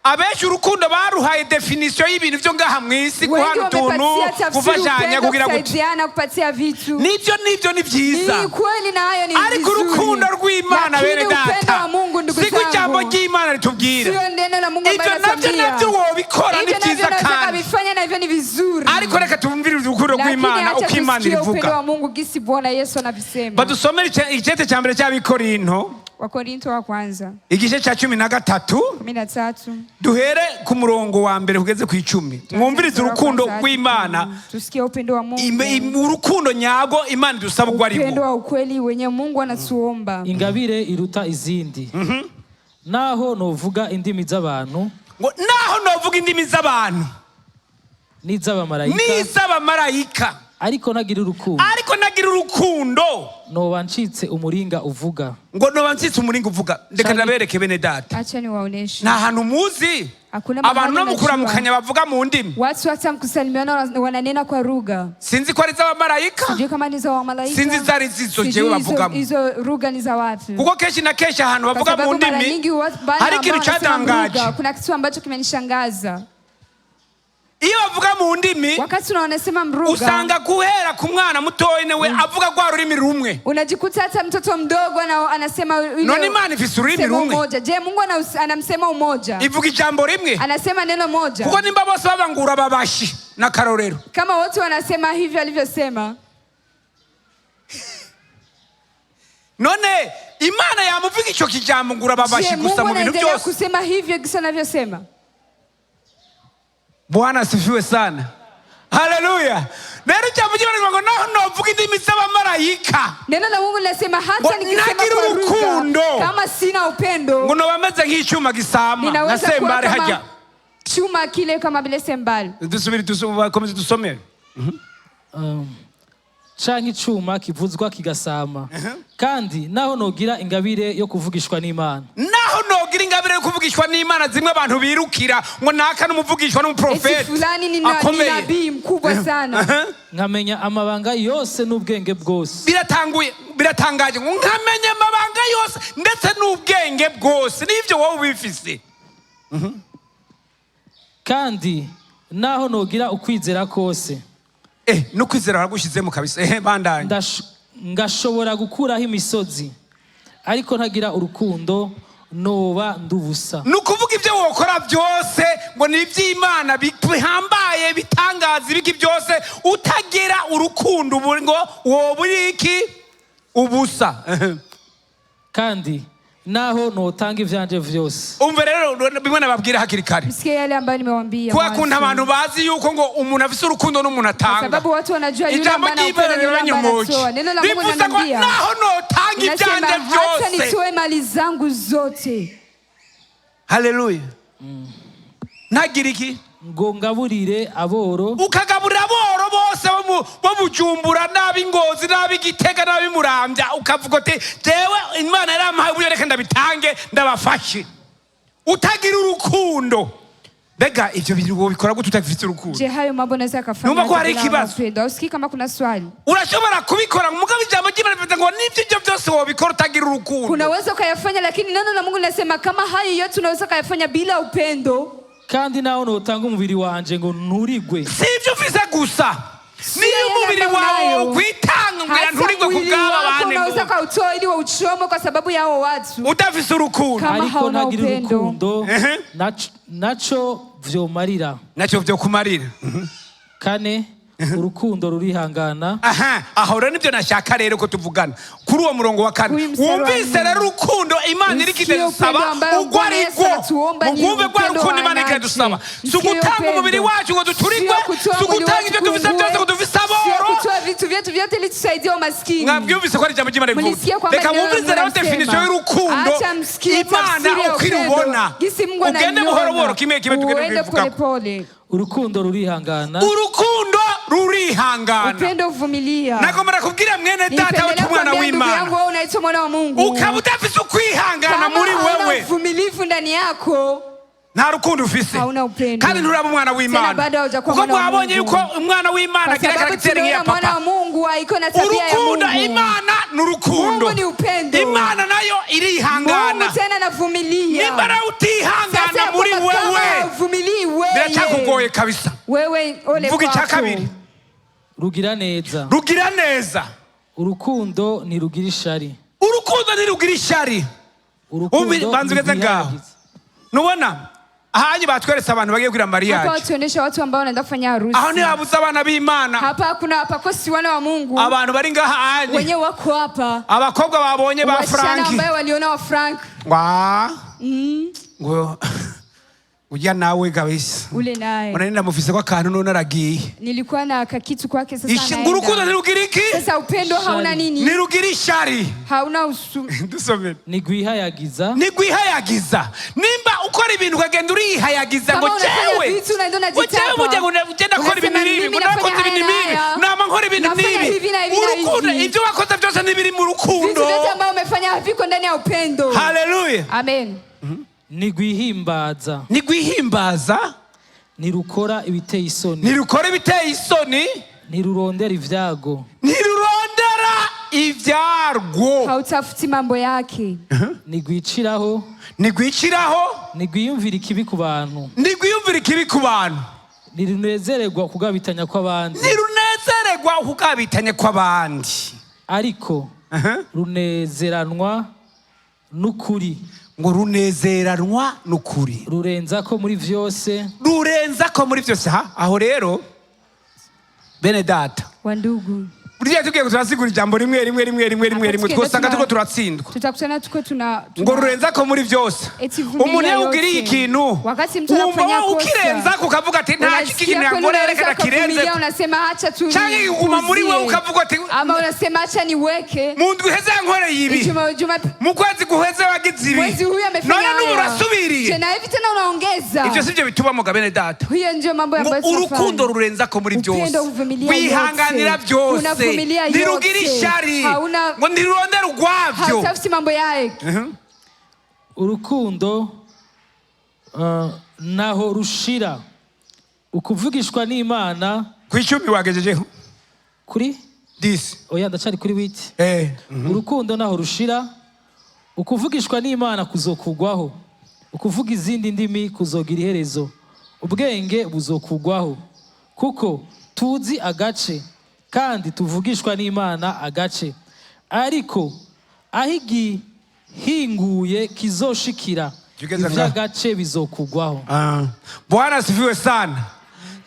Speaker 1: abenshi urukundo baruhaye définition y'ibintu byo ngaha mu isi,
Speaker 2: Wengi
Speaker 1: guhana utuntu,
Speaker 2: wamepatia tafsiri
Speaker 1: gufashanya,
Speaker 2: upendo,
Speaker 1: kugira gute.
Speaker 2: kusaidiana, kupatia vitu.
Speaker 1: Nibyo, ni byiza.
Speaker 2: Ni kweli na hayo ni
Speaker 1: Ariko
Speaker 2: vizuri.
Speaker 1: urukundo rw'Imana,
Speaker 2: Lakini
Speaker 1: bene
Speaker 2: upendo
Speaker 1: data,
Speaker 2: wa Mungu, ndugu
Speaker 1: siko ijambo
Speaker 2: zangu,
Speaker 1: ry'Imana ritubwira.
Speaker 2: sio neno la Mungu
Speaker 1: Ibyo
Speaker 2: ambalo
Speaker 1: nabyo
Speaker 2: linatuambia.
Speaker 1: nabyo wobikora, ni
Speaker 2: Hivyo navyo
Speaker 1: byiza
Speaker 2: unaweza
Speaker 1: kandi
Speaker 2: kavifanya na hivyo ni ni vizuri,
Speaker 1: Ariko reka tumvire urukundo
Speaker 2: lakini
Speaker 1: rw'Imana
Speaker 2: acha
Speaker 1: uko Imana
Speaker 2: tusikie upendo
Speaker 1: irivuga.
Speaker 2: wa Mungu gisi Bwana Yesu anavisema.
Speaker 1: Badusomere icete cya mbere cy'Abikorinto,
Speaker 2: Wakorinto wa kwanza
Speaker 1: igice cya 13,
Speaker 2: 13,
Speaker 1: duhere ku murongo wa mbere kugeze ku 10. Mwumvirize
Speaker 2: Mstari wa
Speaker 1: urukundo
Speaker 2: kwanza hadi
Speaker 1: rw'Imana.
Speaker 2: 10. Tusikie upendo wa Mungu,
Speaker 1: Urukundo nyarwo Imana idusaba ubwo
Speaker 2: upendo
Speaker 1: aribwo.
Speaker 2: wa ukweli wenye Mungu anatuomba.
Speaker 3: Ingabire iruta izindi. Naho novuga indimi z'abantu
Speaker 1: Ngo naho novuga indimi z'abantu
Speaker 3: n'iz'abamarayika,
Speaker 1: n'iz'abamarayika,
Speaker 3: ariko ntagira urukundo,
Speaker 1: ariko nagira urukundo,
Speaker 3: noba ncitse umuringa uvuga,
Speaker 1: ngo noba nsitse umuringa uvuga. Reka ndabereke, bene data,
Speaker 2: Acha niwaoneshe.
Speaker 1: nta hantu muzi
Speaker 2: Hakuna mahali
Speaker 1: abantu no mu
Speaker 2: najua.
Speaker 1: kuramukanya bavuga mu ndimi.
Speaker 2: Watu hata mkusalimiana wananena kwa lugha.
Speaker 1: Sinzi ko ari iz'abamarayika,
Speaker 2: Sijui kama ni za wamalaika.
Speaker 1: sinzi izo ari zizo
Speaker 2: Sijui
Speaker 1: jewe bavugamo.
Speaker 2: Hizo lugha ni za wapi.
Speaker 1: Kuko kenshi na kenshi ahantu
Speaker 2: Kwa
Speaker 1: bavuga mu
Speaker 2: sababu mara
Speaker 1: ndimi
Speaker 2: nyingi watu
Speaker 1: hari
Speaker 2: ambao
Speaker 1: ikintu
Speaker 2: wanasema
Speaker 1: cyatangaje.
Speaker 2: lugha, kuna kitu ambacho kimenishangaza.
Speaker 1: Iyo bavuga mu ndimi,
Speaker 2: Wakati wanasema mruga,
Speaker 1: usanga guhera ku mwana mutoya niwe avuga rwa rurimi rumwe.
Speaker 2: Unajikuta hata mtoto mdogo anasema ile
Speaker 1: None Imana ifise ururimi
Speaker 2: msemo
Speaker 1: rumwe?
Speaker 2: mmoja. Je, Mungu anamsema umoja?
Speaker 1: Ivuga ijambo rimwe?
Speaker 2: Anasema neno moja.
Speaker 1: Kuko nimba bose babangura babashi n'akarorero,
Speaker 2: Kama wote wanasema hivyo alivyosema,
Speaker 1: none Imana yamuvuga icyo kijambo ngura babashi
Speaker 2: je,
Speaker 1: gusa
Speaker 2: Mungu
Speaker 1: mu bintu
Speaker 2: anaendelea
Speaker 1: byose?
Speaker 2: kusema hivyo kisa anavyosema?
Speaker 1: Bwana asifiwe sana, haleluya. Rero ijambo ry'Imana rivuga ngo naho novuga indimi z'abamarayika,
Speaker 2: Neno la Mungu linasema hata
Speaker 1: Ngo
Speaker 2: nikisema
Speaker 1: nagira
Speaker 2: kwa lugha,
Speaker 1: urukundo,
Speaker 2: kama sina upendo,
Speaker 1: ngo noba meze nk'icyuma gisama nka
Speaker 2: ninaweza kuwa
Speaker 1: sembare hajya.
Speaker 2: kama chuma kile, kama vile sembali.
Speaker 1: Dusubire, bakomeze dusomere.
Speaker 3: Canke icuma kivuzwa kigasama. Kandi naho nogira ingabire yo kuvugishwa n'Imana,
Speaker 1: Naho nogira ingabire yo kuvugishwa n'Imana, zimwe abantu birukira ngo naka n'umuvugishwa
Speaker 2: Eti
Speaker 1: n'umuprofeti
Speaker 2: fulani ni
Speaker 1: akomeye,
Speaker 2: nabii mkubwa sana,
Speaker 3: nkamenya amabanga yose n'ubwenge bwose,
Speaker 1: Biratanguye, biratangaje, ngo nkamenya amabanga yose ndetse n'ubwenge bwose, n'ibyo wowe ubifise,
Speaker 3: kandi naho nogira ukwizera kose,
Speaker 1: no kwizera baragushyizemo kabisa. Bandanye.
Speaker 3: Ngashobora gukuraho imisozi, ariko ntagira urukundo, noba ndubusa.
Speaker 1: Ni ukuvuga ibyo wokora byose ngo ni iby'Imana bihambaye, bitangaza, ibiki byose, utagira urukundo, ubu ngo woba uri iki? Ubusa.
Speaker 3: Kandi naho notanga ivyanje vyose,
Speaker 1: Umva rero bimwe nababwira hakiri kare,
Speaker 2: Msikie yale ambayo nimewambia
Speaker 1: kubera kuntu
Speaker 2: mwanzo.
Speaker 1: abantu bazi yuko ngo umuntu afise urukundo n'umuntu
Speaker 2: Kwa
Speaker 1: atanga.
Speaker 2: sababu watu wanajua yule
Speaker 1: Ijambo
Speaker 2: ambaye ana
Speaker 1: ry'Imana
Speaker 2: upendo ni yule ambaye
Speaker 1: riranyomoje,
Speaker 2: anatoa. Neno la Mungu
Speaker 1: rivuze ngo
Speaker 2: linaniambia,
Speaker 1: naho notanga
Speaker 2: linasema
Speaker 1: ibyanje
Speaker 2: hata
Speaker 1: byose,
Speaker 2: nitoe mali zangu zote,
Speaker 1: haleluya, ntagira iki?
Speaker 3: Ngo ngaburire aboro,
Speaker 1: Ukagaburira aboro bose bo Bujumbura n'ab'Ingozi n'ab'Igitega n'ab'Imuramvya, ukavuga uti jewe Imana yarampaye uburyo, reka ndabitange ndabafashe, utagira urukundo, mbega ivyo bintu wobikora gute utagifite urukundo?
Speaker 2: Je, hayo mambo naweza akafanya
Speaker 1: Naomba kuwa
Speaker 2: hata bila
Speaker 1: kibazo.
Speaker 2: upendo? Hausikii kama kuna swali?
Speaker 1: Urashobora kubikora, mugabo ijambo ry'Imana rivuze ngo n'ibyo ibyo byose wobikora utagira urukundo,
Speaker 2: Unaweza ukayafanya, lakini neno la Mungu linasema kama hayo yote unaweza ukayafanya bila upendo,
Speaker 3: kandi naho notanga umubiri wanje ngo nturigwe,
Speaker 1: si ibyo ufise gusa, niyo
Speaker 2: yale
Speaker 1: umubiri
Speaker 2: ambayo
Speaker 1: wawe
Speaker 2: unayo.
Speaker 1: ukwitanga ngo
Speaker 2: Hata
Speaker 1: nturigwe ku
Speaker 2: mwili
Speaker 1: bw'aba
Speaker 2: wako
Speaker 1: bandi,
Speaker 2: unaweza ukautoa ili wauchome kwa sababu ya hao watu,
Speaker 1: udafise urukundo,
Speaker 2: Kama
Speaker 3: ariko
Speaker 2: hauna
Speaker 3: ntagira
Speaker 2: upendo.
Speaker 3: urukundo, naco vyomarira.
Speaker 1: Nacyo byo kumarira.
Speaker 3: Kane, urukundo rurihangana,
Speaker 1: Aha, aho rero nibyo nashaka rero ko tuvugana kuri uwo murongo wa kane.
Speaker 2: Uyu mstari wa
Speaker 1: Wumvise
Speaker 2: nne.
Speaker 1: rero urukundo Imana iri
Speaker 2: Usikie
Speaker 1: kidusaba
Speaker 2: upendo ambayo
Speaker 1: urwo
Speaker 2: Bwana Yesu
Speaker 1: ariko
Speaker 2: anatuomba ni
Speaker 1: mugwumve rwa
Speaker 2: upendo
Speaker 1: rukundo
Speaker 2: wa
Speaker 1: Imana
Speaker 2: aina
Speaker 1: ikadusaba,
Speaker 2: aje.
Speaker 1: si
Speaker 2: Msikie
Speaker 1: ugutanga
Speaker 2: upendo.
Speaker 1: umubiri wacu ngo duturigwe,
Speaker 2: Sio kutoa
Speaker 1: si
Speaker 2: mwili
Speaker 1: ugutanga
Speaker 2: wetu
Speaker 1: ibyo dufise byose ngo
Speaker 2: kuungue,
Speaker 1: dufise
Speaker 2: sio
Speaker 1: aboro.
Speaker 2: kutoa vitu vyetu vyote ili tusaidie umaskini.
Speaker 1: Mwabyumvise ko ari ijambo ry'Imana rivuga?
Speaker 2: Mlisikia kwamba
Speaker 1: Reka
Speaker 2: neno la
Speaker 1: mwumvise
Speaker 2: Mungu
Speaker 1: rero
Speaker 2: linasema.
Speaker 1: definition y'urukundo
Speaker 2: Acha msikie
Speaker 1: Imana
Speaker 2: tafsiri ya
Speaker 1: uko
Speaker 2: upendo.
Speaker 1: irubona.
Speaker 2: Gisi Mungu
Speaker 1: Ugende
Speaker 2: anaiona.
Speaker 1: buhoro buhoro, kimwe kimwe tugende
Speaker 2: Uende
Speaker 1: kubivugako.
Speaker 2: polepole.
Speaker 3: Urukundo rurihangana,
Speaker 1: Urukundo rurihangana.
Speaker 2: Upendo uvumilia.
Speaker 1: Nagomba kubwira mwene data
Speaker 2: Nilipendelea
Speaker 1: wetu, mwana
Speaker 2: kuambia ndugu yangu,
Speaker 1: w'Imana,
Speaker 2: wewe unaitwa mwana wa Mungu,
Speaker 1: ukaba udafise ukwihangana
Speaker 2: kama
Speaker 1: muri
Speaker 2: hauna
Speaker 1: wewe,
Speaker 2: uvumilivu ndani yako,
Speaker 1: nta rukundo ufise,
Speaker 2: hauna upendo.
Speaker 1: kandi nturaba umwana
Speaker 2: Tena
Speaker 1: w'Imana,
Speaker 2: bado haujakuwa
Speaker 1: kuko
Speaker 2: mwana wa
Speaker 1: mwabonye
Speaker 2: Mungu.
Speaker 1: yuko umwana w'Imana
Speaker 2: Kwa
Speaker 1: agira
Speaker 2: sababu
Speaker 1: karagiteri nk'iya
Speaker 2: tunaona mwana
Speaker 1: papa.
Speaker 2: wa Mungu haiko na tabia ya
Speaker 1: Urukundo
Speaker 2: Mungu.
Speaker 1: Imana ni urukundo.
Speaker 2: Mungu ni upendo.
Speaker 1: Imana nayo irihangana.
Speaker 2: Mungu tena anavumilia.
Speaker 1: Nimba nawe
Speaker 2: Sasa
Speaker 1: utihangana
Speaker 2: ya
Speaker 1: muri
Speaker 2: kwamba kama
Speaker 1: wewe,
Speaker 2: huvumilii wewe,
Speaker 1: biracyakugoye kabisa.
Speaker 2: wewe ole
Speaker 1: Vuga icya
Speaker 2: kwako.
Speaker 1: kabiri.
Speaker 3: Rugira neza,
Speaker 1: Rugira neza.
Speaker 3: Urukundo ntirugira ishari,
Speaker 1: Urukundo ntirugira ishyari.
Speaker 3: Urukundo
Speaker 1: Banza ugeze ngaho.
Speaker 3: ntirwihayagiza.
Speaker 1: Nubona Ahanye batweretse abantu bagiye kugira
Speaker 2: Hapa
Speaker 1: mariage.
Speaker 2: watuonyesha watu ambao wanaenda kufanya harusi.
Speaker 1: Aho ntihabuze abana b'Imana.
Speaker 2: Hapa kuna hapakosi wana wa Mungu
Speaker 1: Abantu bari ngaha anye,
Speaker 2: wenyewe wako hapa,
Speaker 1: abakobwa babonye ba
Speaker 2: wasichana
Speaker 1: Franki
Speaker 2: ambayo waliona wa Frank
Speaker 1: ngwa ngo ujya nawe kabisa,
Speaker 2: ule naye
Speaker 1: unanenda mufise ko akantu none aragiye.
Speaker 2: Nilikuwa na kakitu kwake, sasa
Speaker 1: Ngo urukundo
Speaker 2: anaenda.
Speaker 1: ntirugira iki?
Speaker 2: Sasa upendo hauna nini?
Speaker 1: Ntirugira ishari.
Speaker 2: Hauna usu.
Speaker 1: Dusomere.
Speaker 3: Ntigwihayagiza.
Speaker 1: Ntigwihayagiza. Nimba ukora ibintu ukagenda urihayagiza ngo
Speaker 2: Kama unafanya
Speaker 1: jewe
Speaker 2: vitu unaenda
Speaker 1: ngo jewe
Speaker 2: unajitapa.
Speaker 1: burya ngo ugenda nkora ibintu
Speaker 2: Unasema
Speaker 1: n'ibi,
Speaker 2: mimi
Speaker 1: ngo nakoze
Speaker 2: nafanya
Speaker 1: ibintu
Speaker 2: haya
Speaker 1: n'ibi,
Speaker 2: na haya.
Speaker 1: nama nkora ibintu
Speaker 2: Nafanya
Speaker 1: n'ibi,
Speaker 2: hivi na hivi na
Speaker 1: urukundo
Speaker 2: hivi.
Speaker 1: ibyo wakoze byose ntibiri mu rukundo.
Speaker 2: Vitu vyote ambavyo umefanya haviko ndani ya upendo.
Speaker 1: Haleluya.
Speaker 2: Amen.
Speaker 3: Ntigwihimbaza.
Speaker 1: Ntigwihimbaza.
Speaker 3: Ntirukora ibiteye isoni.
Speaker 1: Ntirukora ibiteye isoni.
Speaker 3: Ntirurondera ibyago.
Speaker 1: Ntirurondera ibyarwo.
Speaker 2: Hautafuti mambo yake.
Speaker 3: Ntigwiciraho.
Speaker 1: Ntigwiciraho.
Speaker 3: Ntigwiyumvira ikibi ku bantu.
Speaker 1: Ntigwiyumvira ikibi ku bantu.
Speaker 3: Ntirunezererwa kugabitanya kw'abandi.
Speaker 1: Ntirunezererwa ukugabitanye kw'abandi.
Speaker 3: Ariko runezeranwa n'ukuri.
Speaker 1: Ngo runezeranwa n'ukuri.
Speaker 3: Rurenza ko muri vyose.
Speaker 1: Rurenza ko muri byose. Ha, aho rero bene data,
Speaker 2: Wandugu,
Speaker 1: burya tugiye turasigura ijambo rimwe rimwe rimwe rimwe rimwe rimwe,
Speaker 2: Hapa
Speaker 1: twosanga
Speaker 2: tugenda
Speaker 1: turiko turatsindwa.
Speaker 2: Tutakutana tuko tuna,
Speaker 1: Ngo
Speaker 2: tuna
Speaker 1: rurenza ko muri byose.
Speaker 2: Eti vumilia
Speaker 1: Umuntu iyo akugiriye
Speaker 2: yote.
Speaker 1: ikintu,
Speaker 2: Wakati mtu
Speaker 1: wumva
Speaker 2: anakufanyia
Speaker 1: wowe
Speaker 2: kosa,
Speaker 1: ukirenzako ukavuga ati nta
Speaker 2: unasikia
Speaker 1: kintu
Speaker 2: kweli
Speaker 1: yankorera, reka
Speaker 2: unaweza
Speaker 1: ndakirenze.
Speaker 2: ukavumilia, unasema acha tu
Speaker 1: Canke kiguma muri wewe ukavuga ati
Speaker 2: ama unasema acha niweke.
Speaker 1: Mu ndwi iheze yankoreye ibi,
Speaker 2: Juma, juma,
Speaker 1: mu kwezi guheze wagize ibi,
Speaker 2: mwezi huyu amefanya
Speaker 1: none n'ubu
Speaker 2: haya.
Speaker 1: urasubiriye.
Speaker 2: Tena hivi tena unaongeza.
Speaker 1: Ibyo si byo bitubamo ga bene data.
Speaker 2: Hiyo ndio mambo
Speaker 1: Ngo
Speaker 2: ambayo tunafanya.
Speaker 1: urukundo rurenza ko muri byose,
Speaker 2: Upendo huvumilia
Speaker 1: wihanganira
Speaker 2: yote.
Speaker 1: byose,
Speaker 2: Unavumilia
Speaker 1: ntirugira
Speaker 2: yote.
Speaker 1: ishari,
Speaker 2: Hauna-
Speaker 1: ngo ntirurondera urwabyo.
Speaker 2: Hautafuti mambo yake.
Speaker 3: Urukundo naho rushira ukuvugishwa n'Imana.
Speaker 1: Ku 10 wagejejeho?
Speaker 3: Kuri
Speaker 1: 10.
Speaker 3: Oya, ndacari kuri 8. Urukundo naho rushira, ukuvugishwa n'Imana kuzokugwaho, ukuvuga izindi ndimi kuzogira iherezo, ubwenge buzokugwaho. Kuko tuzi agace kandi tuvugishwa n'Imana agace, ariko aho igihinguye kizoshikira,
Speaker 1: Tugeze ngaho.
Speaker 3: ivy'agace bizokugwaho.
Speaker 1: Ah. Bwana asifiwe sana.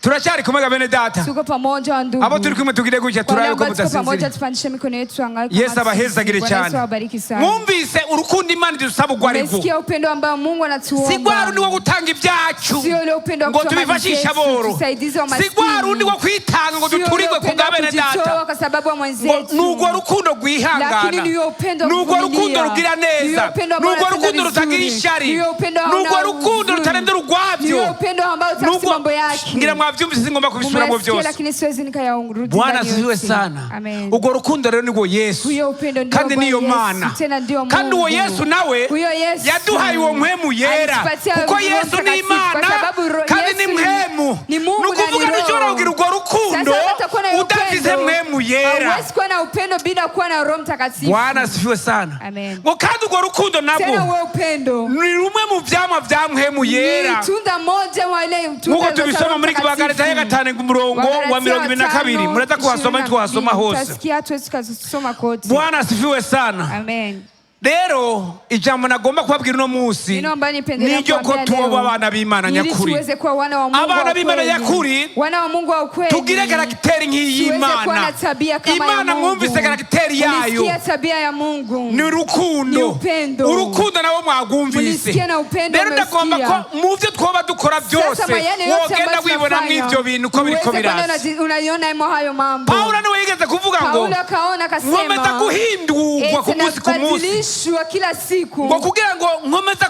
Speaker 1: Turacyari kumwe ga bene data?
Speaker 2: Tuko pamoja wandugu.
Speaker 1: Abo turi kumwe tugire gutya
Speaker 2: Kwa wale
Speaker 1: turabe ko
Speaker 2: ambao tuko pamoja
Speaker 1: mudasinzira.
Speaker 2: tupandishe mikono yetu tuangalie kama
Speaker 1: Yesu abahezagire
Speaker 2: Bwana Yesu
Speaker 1: cyane.
Speaker 2: awabariki sana.
Speaker 1: Mwumvise urukundo Imana idusaba urwo arirwo.
Speaker 2: Umesikia upendo ambao Mungu
Speaker 1: Si rwa
Speaker 2: anatuomba.
Speaker 1: rundi wo gutanga ibyacu
Speaker 2: Sio ule upendo wa
Speaker 1: ngo
Speaker 2: kutoa mali
Speaker 1: tubifashishe
Speaker 2: zetu,
Speaker 1: aboro,
Speaker 2: tusaidize
Speaker 1: si
Speaker 2: wa
Speaker 1: rwa rundi wo
Speaker 2: maskini.
Speaker 1: kwitanga ngo
Speaker 2: Sio ule
Speaker 1: duturirwe ku
Speaker 2: upendo
Speaker 1: bwa
Speaker 2: wa
Speaker 1: bene data.
Speaker 2: kujitoa kwa sababu wa
Speaker 1: Ngo
Speaker 2: mwenzetu.
Speaker 1: ni urwo rukundo rwihangana,
Speaker 2: Lakini ni huo upendo wa
Speaker 1: ni urwo rukundo
Speaker 2: kuvumilia.
Speaker 1: rugira
Speaker 2: Ni huo
Speaker 1: neza,
Speaker 2: upendo
Speaker 1: ni
Speaker 2: ambao
Speaker 1: urwo
Speaker 2: unatenda
Speaker 1: rukundo rutagira
Speaker 2: vizuri.
Speaker 1: ishari,
Speaker 2: Ni huo upendo
Speaker 1: ni urwo
Speaker 2: hauna
Speaker 1: rukundo
Speaker 2: huzuni.
Speaker 1: rutarendera
Speaker 2: Ni
Speaker 1: urwabyo.
Speaker 2: huo upendo ambao
Speaker 1: Ni
Speaker 2: utafuti
Speaker 1: urwo-
Speaker 2: mambo yake.
Speaker 1: ngira mwabyumvise, singomba kubisubiramo
Speaker 2: Umesikia,
Speaker 1: byose.
Speaker 2: lakini siwezi nikayarudia
Speaker 1: Bwana
Speaker 2: ndani
Speaker 1: asifiwe
Speaker 2: yote.
Speaker 1: sana.
Speaker 2: Amen.
Speaker 1: Urwo rukundo rero nirwo Yesu,
Speaker 2: Huyo upendo ndio
Speaker 1: kandi
Speaker 2: Bwana
Speaker 1: niyo
Speaker 2: Yesu,
Speaker 1: Mana,
Speaker 2: tena ndio
Speaker 1: kandi uwo
Speaker 2: Mungu.
Speaker 1: Yesu nawe
Speaker 2: Huyo Yesu
Speaker 1: yaduhaye uwo mpwemu yera,
Speaker 2: alitupatia
Speaker 1: kuko
Speaker 2: Roho
Speaker 1: Yesu ni
Speaker 2: Mtakatifu, kwa
Speaker 1: Imana
Speaker 2: sababu
Speaker 1: kandi
Speaker 2: Yesu
Speaker 1: ni mpwemu.
Speaker 2: ni Mungu
Speaker 1: Ni
Speaker 2: na ni
Speaker 1: ukuvuga ntushobora
Speaker 2: Roho.
Speaker 1: kugira urwo rukundo
Speaker 2: Sasa hatakuwa na
Speaker 1: udafise
Speaker 2: upendo.
Speaker 1: mpwemu yera.
Speaker 2: Hauwezi kuwa na upendo bila kuwa na Roho Mtakatifu.
Speaker 1: Bwana asifiwe sana.
Speaker 2: Amen.
Speaker 1: Ngo kandi urwo rukundo
Speaker 2: Tena
Speaker 1: nabwo
Speaker 2: huo upendo
Speaker 1: ni rumwe mu vyamwa vya mpwemu
Speaker 2: ni
Speaker 1: yera,
Speaker 2: tunda moja wa ile tunda
Speaker 1: nk'uko
Speaker 2: za
Speaker 1: tubisoma
Speaker 2: Roho
Speaker 1: muri
Speaker 2: Mtakatifu.
Speaker 1: Bagalatiya 5 ku murongo wa
Speaker 2: Wagalatia
Speaker 1: 22.
Speaker 2: 5,
Speaker 1: Muraza kuhasoma, ntitwahasoma hose.
Speaker 2: Tutasikia, hatuwezi tukasoma kote.
Speaker 1: Bwana asifiwe sana.
Speaker 2: Amen.
Speaker 1: Rero ijambo nagomba kubabwira uno munsi
Speaker 2: Neno ambalo nipendelea
Speaker 1: niryo ko
Speaker 2: kuambia
Speaker 1: tuba
Speaker 2: leo,
Speaker 1: abana b'Imana
Speaker 2: ili
Speaker 1: nyakuri.
Speaker 2: tuweze kuwa wana wa Mungu
Speaker 1: Abana
Speaker 2: wa
Speaker 1: b'Imana
Speaker 2: kweli.
Speaker 1: nyakuri,
Speaker 2: Wana wa Mungu wa kweli.
Speaker 1: tugire karagiteri
Speaker 2: Tuweze kuwa
Speaker 1: nk'iy'Imana.
Speaker 2: na tabia kama ya
Speaker 1: Imana
Speaker 2: Mungu.
Speaker 1: mwumvise karagiteri yayo
Speaker 2: Ulisikia tabia ya Mungu.
Speaker 1: ni
Speaker 2: Ni
Speaker 1: urukundo.
Speaker 2: upendo.
Speaker 1: Urukundo nabo mwagwumvise.
Speaker 2: Mulisikia na upendo
Speaker 1: Rero ndagomba
Speaker 2: umeusikia.
Speaker 1: ko mu byo twoba dukora byose
Speaker 2: Sasa mayale yote
Speaker 1: wogenda
Speaker 2: ambayo
Speaker 1: wibona
Speaker 2: tunafanya,
Speaker 1: mw'ibyo bintu ko biriko
Speaker 2: uweze kwenda
Speaker 1: biraza.
Speaker 2: Unaiona imo hayo mambo.
Speaker 1: Pawulo niwe yigeze kuvuga ngo
Speaker 2: Paulo akaona akasema,
Speaker 1: nkomeza guhindurwa ku
Speaker 2: eti
Speaker 1: munsi ku munsi,
Speaker 2: nabadilishwa kila siku.
Speaker 1: Ngo kugira ngo nkomeza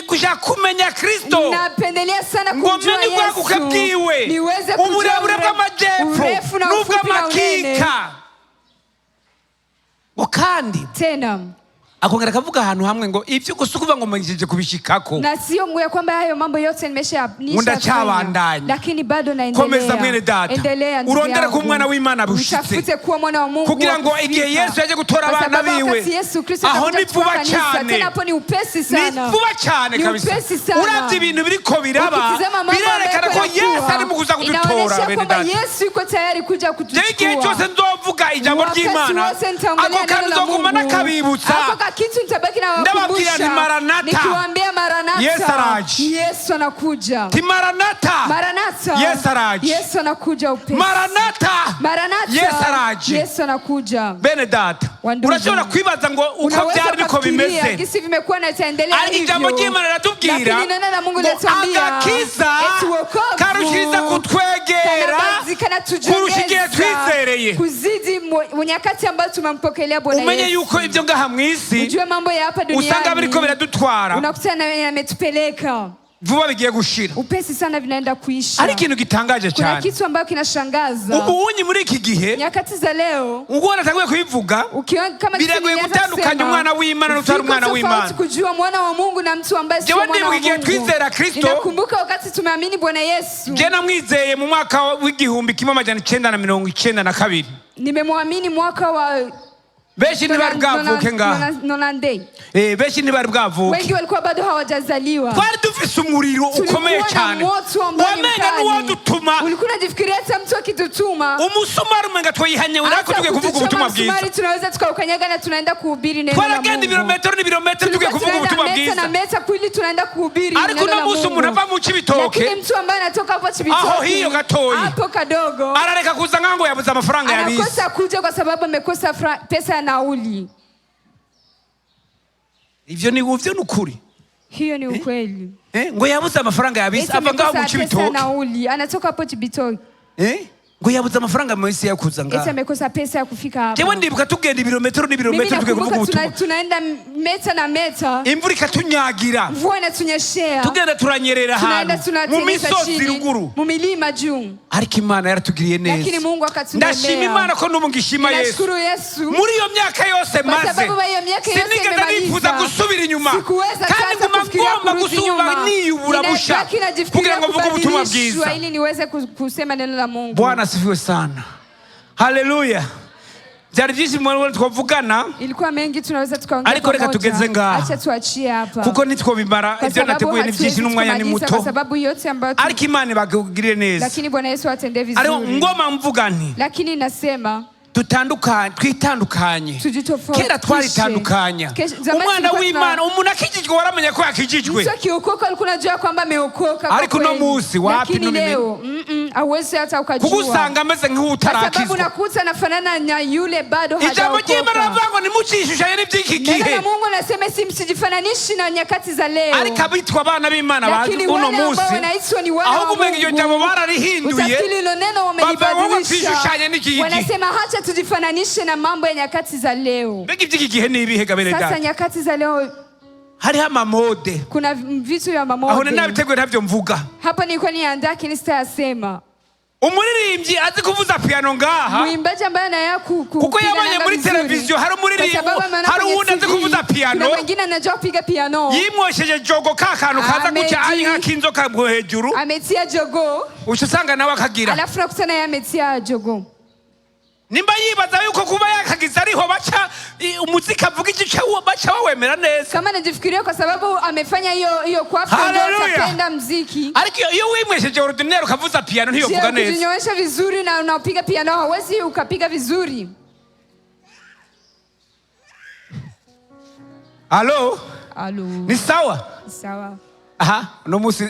Speaker 1: kushaka kumenya Kristo,
Speaker 2: Napendelea sana
Speaker 1: ngo
Speaker 2: kumjua
Speaker 1: menye ubwaguke
Speaker 2: Yesu,
Speaker 1: bwiwe,
Speaker 2: niweze kujua
Speaker 1: uburebure bw'amajepfo
Speaker 2: urefu na ufupi na unene.
Speaker 1: n'ubw'amakika. Ngo kandi
Speaker 2: Tena
Speaker 1: akongera akavuga ahantu hamwe ngo ibyo gusa ukuvuga ngo mwejeje kubishikako,
Speaker 2: na sio ngo ya kwamba hayo mambo yote nimesha nishafanya,
Speaker 1: Ndacyabandanya.
Speaker 2: lakini bado naendelea.
Speaker 1: Komeza mwene data.
Speaker 2: Endelea ndugu
Speaker 1: Urondere
Speaker 2: yangu.
Speaker 1: kuba umwana w'Imana bushitse.
Speaker 2: Utafute kuwa mwana wa Mungu
Speaker 1: Kugira
Speaker 2: wa
Speaker 1: ngo igihe
Speaker 2: kufika.
Speaker 1: Yesu yaje gutora
Speaker 2: Kwa
Speaker 1: abana
Speaker 2: sababu
Speaker 1: biwe,
Speaker 2: wakati Yesu Kristo
Speaker 1: aho
Speaker 2: atakuja
Speaker 1: ni
Speaker 2: kuchukua
Speaker 1: vuba
Speaker 2: kanisa,
Speaker 1: cyane.
Speaker 2: tena hapo ni upesi
Speaker 1: Ni
Speaker 2: sana.
Speaker 1: vuba cyane
Speaker 2: Ni
Speaker 1: kabisa.
Speaker 2: upesi sana.
Speaker 1: Uravye ibintu biriko biraba,
Speaker 2: Ukitizama mambo
Speaker 1: birerekana ko
Speaker 2: ambayo
Speaker 1: Yesu ari mu kuza. kuza kudutora
Speaker 2: Inaonyesha
Speaker 1: bene
Speaker 2: kwamba
Speaker 1: data.
Speaker 2: Yesu yuko tayari kuja
Speaker 1: Jewe igihe
Speaker 2: kutuchukua.
Speaker 1: cyose nzovuga ijambo
Speaker 2: Wakati
Speaker 1: ry'Imana,
Speaker 2: wose nitaongelea
Speaker 1: ako
Speaker 2: neno
Speaker 1: kantu
Speaker 2: la
Speaker 1: nzoguma
Speaker 2: Mungu.
Speaker 1: nakabibutsa.
Speaker 2: Hapo kakitu nitabaki na
Speaker 1: Ndababwira nti
Speaker 2: wakumbusha.
Speaker 1: Maranatha.
Speaker 2: Nikiwaambia Maranatha.
Speaker 1: Yesu araje.
Speaker 2: Yesu anakuja.
Speaker 1: Ti Maranatha.
Speaker 2: Maranatha.
Speaker 1: Yesu araje.
Speaker 2: Yesu anakuja upesi.
Speaker 1: Maranatha.
Speaker 2: Maranatha.
Speaker 1: Yesu araje.
Speaker 2: Yesu anakuja.
Speaker 1: Bene data,
Speaker 2: Wandugu.
Speaker 1: urashobora kwibaza ngo uko
Speaker 2: Unaweza
Speaker 1: byari niko
Speaker 2: ukafikiria
Speaker 1: bimeze,
Speaker 2: gisi vimekuwa na itaendelea
Speaker 1: ariko ijambo
Speaker 2: hivyo.
Speaker 1: ry'Imana riratubwira
Speaker 2: Lakini neno la Mungu
Speaker 1: ngo
Speaker 2: linatuambia
Speaker 1: agakiza
Speaker 2: eti wokovu
Speaker 1: karushiriza kutwegera
Speaker 2: kanabazi-
Speaker 1: kurusha igihe
Speaker 2: kanatujongeza
Speaker 1: twizereye.
Speaker 2: kuzidi nyakati ambayo tumempokelea Bwana
Speaker 1: Umenye
Speaker 2: Yesu.
Speaker 1: yuko ibyo ngaha mu isi
Speaker 2: Ujue mambo ya hapa
Speaker 1: usanga biriko
Speaker 2: duniani
Speaker 1: biradutwara
Speaker 2: unakutana yametupeleka
Speaker 1: vuba, bigiye gushira.
Speaker 2: Upesi sana, vinaenda kuisha.
Speaker 1: Ari ikintu gitangaje
Speaker 2: Kuna
Speaker 1: cyane
Speaker 2: kitu ambayo kinashangaza
Speaker 1: ubunyi muri iki gihe,
Speaker 2: nyakati za leo.
Speaker 1: ubwo natanguye kubivuga,
Speaker 2: Ukiona kama
Speaker 1: biragoye
Speaker 2: jinsi nilianza
Speaker 1: gutandukanya
Speaker 2: kusema,
Speaker 1: umwana w'Imana n'utari
Speaker 2: viko
Speaker 1: umwana
Speaker 2: tofauti
Speaker 1: w'Imana.
Speaker 2: kujua mwana wa Mungu na mtu ambaye sio
Speaker 1: Jewe
Speaker 2: mwana wa
Speaker 1: ndibuka igihe
Speaker 2: Mungu.
Speaker 1: twizera Kristo.
Speaker 2: Ninakumbuka wakati tumeamini Bwana Yesu.
Speaker 1: Je namwizeye mu mwaka w'1992.
Speaker 2: Nimemwamini mwaka wa
Speaker 1: Benshi ntibari bwavuke ngaha.
Speaker 2: nonande.
Speaker 1: Benshi ntibari bwavuke.
Speaker 2: Wengi walikuwa bado hawajazaliwa.
Speaker 1: Twari dufise umuriro ukomeye
Speaker 2: Tulikuwa na
Speaker 1: cyane,
Speaker 2: moto ambao ni
Speaker 1: wamenga
Speaker 2: mkali.
Speaker 1: n'uwadutuma
Speaker 2: Ulikuwa unajifikiria hata mtu akitutuma
Speaker 1: umusumari umenga twoyihanye ariko
Speaker 2: hata
Speaker 1: tugiye kuvuga
Speaker 2: kutuchoma
Speaker 1: ubutumwa bwiza.
Speaker 2: msumari tunaweza tukaukanyaga na tunaenda kuhubiri neno la
Speaker 1: Twaragenda
Speaker 2: Mungu.
Speaker 1: ibirometero n'ibirometero tugiye
Speaker 2: Tulikuwa
Speaker 1: kuvuga
Speaker 2: tunaenda
Speaker 1: ubutumwa
Speaker 2: meta
Speaker 1: bwiza.
Speaker 2: na meta kwili tunaenda kuhubiri
Speaker 1: Ariko
Speaker 2: neno
Speaker 1: uno
Speaker 2: la
Speaker 1: munsi
Speaker 2: Mungu.
Speaker 1: umuntu ava mu Cibitoke,
Speaker 2: Lakini mtu ambaye anatoka hapo Cibitoke,
Speaker 1: aho hiyo gatoyi,
Speaker 2: hapo kadogo,
Speaker 1: arareka kuza nkaho ngo yabuze amafaranga ya bisi.
Speaker 2: Anakosa kuja kwa sababu amekosa pesa ya nauli.
Speaker 1: Ivyo ni ukuri.
Speaker 2: Hiyo ni ukweli.
Speaker 1: Ngo yabuze amafaranga ya bisi,
Speaker 2: Eti
Speaker 1: ava ngaho mu
Speaker 2: amekosa pesa ya
Speaker 1: Cibitoke.
Speaker 2: nauli, anatoka hapo Cibitoke.
Speaker 1: Ngo yabuze amafaranga mu isi yo kuza
Speaker 2: Eti
Speaker 1: ngaho.
Speaker 2: amekosa pesa ya kufika hapa.
Speaker 1: Jewe ndibuka tugenda ibirometero
Speaker 2: Mimi
Speaker 1: n'ibirometero tugiye kuvuga
Speaker 2: nakumbuka
Speaker 1: ubutumwa,
Speaker 2: tunaenda meta na meta,
Speaker 1: imvura ikatunyagira,
Speaker 2: mvua inatunyeshea,
Speaker 1: tugenda turanyerera
Speaker 2: tunaenda
Speaker 1: ahantu mu
Speaker 2: tunateleza
Speaker 1: misozi
Speaker 2: chini
Speaker 1: ruguru,
Speaker 2: mu milima juu,
Speaker 1: ariko Imana yaratugiriye
Speaker 2: lakini
Speaker 1: neza.
Speaker 2: Mungu akatunemea.
Speaker 1: Ndashima Imana ko n'ubu ngishima Yesu.
Speaker 2: Nashukuru Yesu
Speaker 1: Muri iyo myaka yose
Speaker 2: kwa
Speaker 1: maze,
Speaker 2: sababu hiyo miaka yote
Speaker 1: sinigeze nifuza
Speaker 2: nimemaliza,
Speaker 1: gusubira inyuma,
Speaker 2: sikuweza
Speaker 1: kandi
Speaker 2: sasa
Speaker 1: nguma
Speaker 2: kufikiria
Speaker 1: ngomba
Speaker 2: kurudi
Speaker 1: gusumba
Speaker 2: nyuma.
Speaker 1: niyubura busha
Speaker 2: Ninabaki najifikiria
Speaker 1: kugira ngo mvuge ubutumwa
Speaker 2: kubadilishwa
Speaker 1: bwiza.
Speaker 2: ili niweze kusema neno la Mungu.
Speaker 1: Bwana asifiwe sana, haleluya. Byari byinshi mu twavugana,
Speaker 2: Ilikuwa mengi tunaweza tukaongea
Speaker 1: ariko reka
Speaker 2: pamoja.
Speaker 1: tugeze ngaha.
Speaker 2: Acha tuachie hapa.
Speaker 1: Kuko ntitwobimara,
Speaker 2: Kwa
Speaker 1: ibyo
Speaker 2: sababu
Speaker 1: nateguye ni byinshi
Speaker 2: hatuwezi
Speaker 1: n'umwanya ni
Speaker 2: kumaliza,
Speaker 1: muto,
Speaker 2: kwa sababu yote ambayo
Speaker 1: ariko Imana ibagirire neza.
Speaker 2: Lakini Bwana Yesu atendee
Speaker 1: Ariko
Speaker 2: vizuri.
Speaker 1: ngoma mvuga nti
Speaker 2: Lakini nasema
Speaker 1: dutandukanye, twitandukanye.
Speaker 2: Tujitofautishe.
Speaker 1: Kera twaritandukanya.
Speaker 2: Zamani
Speaker 1: Umwana
Speaker 2: tulikuwa
Speaker 1: w'Imana, umuntu akijijwe waramenya ko yakijijwe.
Speaker 2: Mtu akiokoka alikuwa anajua kwamba ameokoka kwa
Speaker 1: Ariko uno
Speaker 2: kweli.
Speaker 1: munsi, wapi
Speaker 2: Lakini
Speaker 1: none
Speaker 2: leo hauwezi hata ukajua.
Speaker 1: Kuko usanga ameze
Speaker 2: Kwa sababu
Speaker 1: nk'utarakizwa.
Speaker 2: unakuta anafanana na yule bado
Speaker 1: Ijambo ry'Imana
Speaker 2: hajaokoka.
Speaker 1: riravuga ngo ntimukishushanye n'iby'iki
Speaker 2: Neno
Speaker 1: gihe,
Speaker 2: la Mungu anasema si msijifananishi na nyakati za leo.
Speaker 1: ariko abitwa abana b'Imana bazi
Speaker 2: Lakini
Speaker 1: uno
Speaker 2: wale ambao
Speaker 1: munsi,
Speaker 2: wanaitwa ni wana wa
Speaker 1: ahubwo umenga iryo
Speaker 2: Mungu,
Speaker 1: jambo bararihinduye,
Speaker 2: utafikiri hilo neno
Speaker 1: bavuga ngo
Speaker 2: wamelibadilisha.
Speaker 1: twishushanye n'iki gihe.
Speaker 2: Wanasema hacha tujifananishe na mambo ya nyakati za leo.
Speaker 1: Mbega iby'iki gihe ni ibihe gabere
Speaker 2: Sasa
Speaker 1: data?
Speaker 2: nyakati za leo
Speaker 1: Hariho amamode.
Speaker 2: kuna vitu vya
Speaker 1: Aho
Speaker 2: mamode.
Speaker 1: nabiteguye ntabyo mvuga.
Speaker 2: Hapa nilikuwa niandaa lakini sitayasema.
Speaker 1: Umuririmbyi azi kuvuza piano ngaha,
Speaker 2: Mwimbaji ambaye anaya
Speaker 1: kuko
Speaker 2: kupiga
Speaker 1: yabonye
Speaker 2: nanga
Speaker 1: muri
Speaker 2: vizuri.
Speaker 1: televiziyo hari
Speaker 2: Kwa
Speaker 1: umuririmbyi,
Speaker 2: sababu ameona
Speaker 1: hari
Speaker 2: kwenye
Speaker 1: uwundi azi
Speaker 2: TV,
Speaker 1: kuvuza piano,
Speaker 2: kuna mwingine anajua kupiga piano,
Speaker 1: yimwosheje jogo ka kantu kaza gutya
Speaker 2: Ameji.
Speaker 1: ari nk'akinzoka ngo hejuru,
Speaker 2: ametia jogoo,
Speaker 1: uca usanga nawe akagira.
Speaker 2: Alafu nakutana naye ametia jogoo.
Speaker 1: Nimba yibaza yuko kuba yakagize ariho baca umuziki avuga igice baca bawemera neza.
Speaker 2: Kama anajifikiria kwa sababu amefanya hiyo hiyo kwafu ndio
Speaker 1: Hallelujah.
Speaker 2: atapenda mziki.
Speaker 1: Ariko iyo wimwesheje ordinaire ukavuza piano
Speaker 2: Je,
Speaker 1: ntiyovuga neza.
Speaker 2: ukijinyoesha vizuri na unapiga piano hauwezi ukapiga vizuri.
Speaker 1: Alo?
Speaker 2: Alo.
Speaker 1: Ni sawa?
Speaker 2: Sawa.
Speaker 1: Aha, uno munsi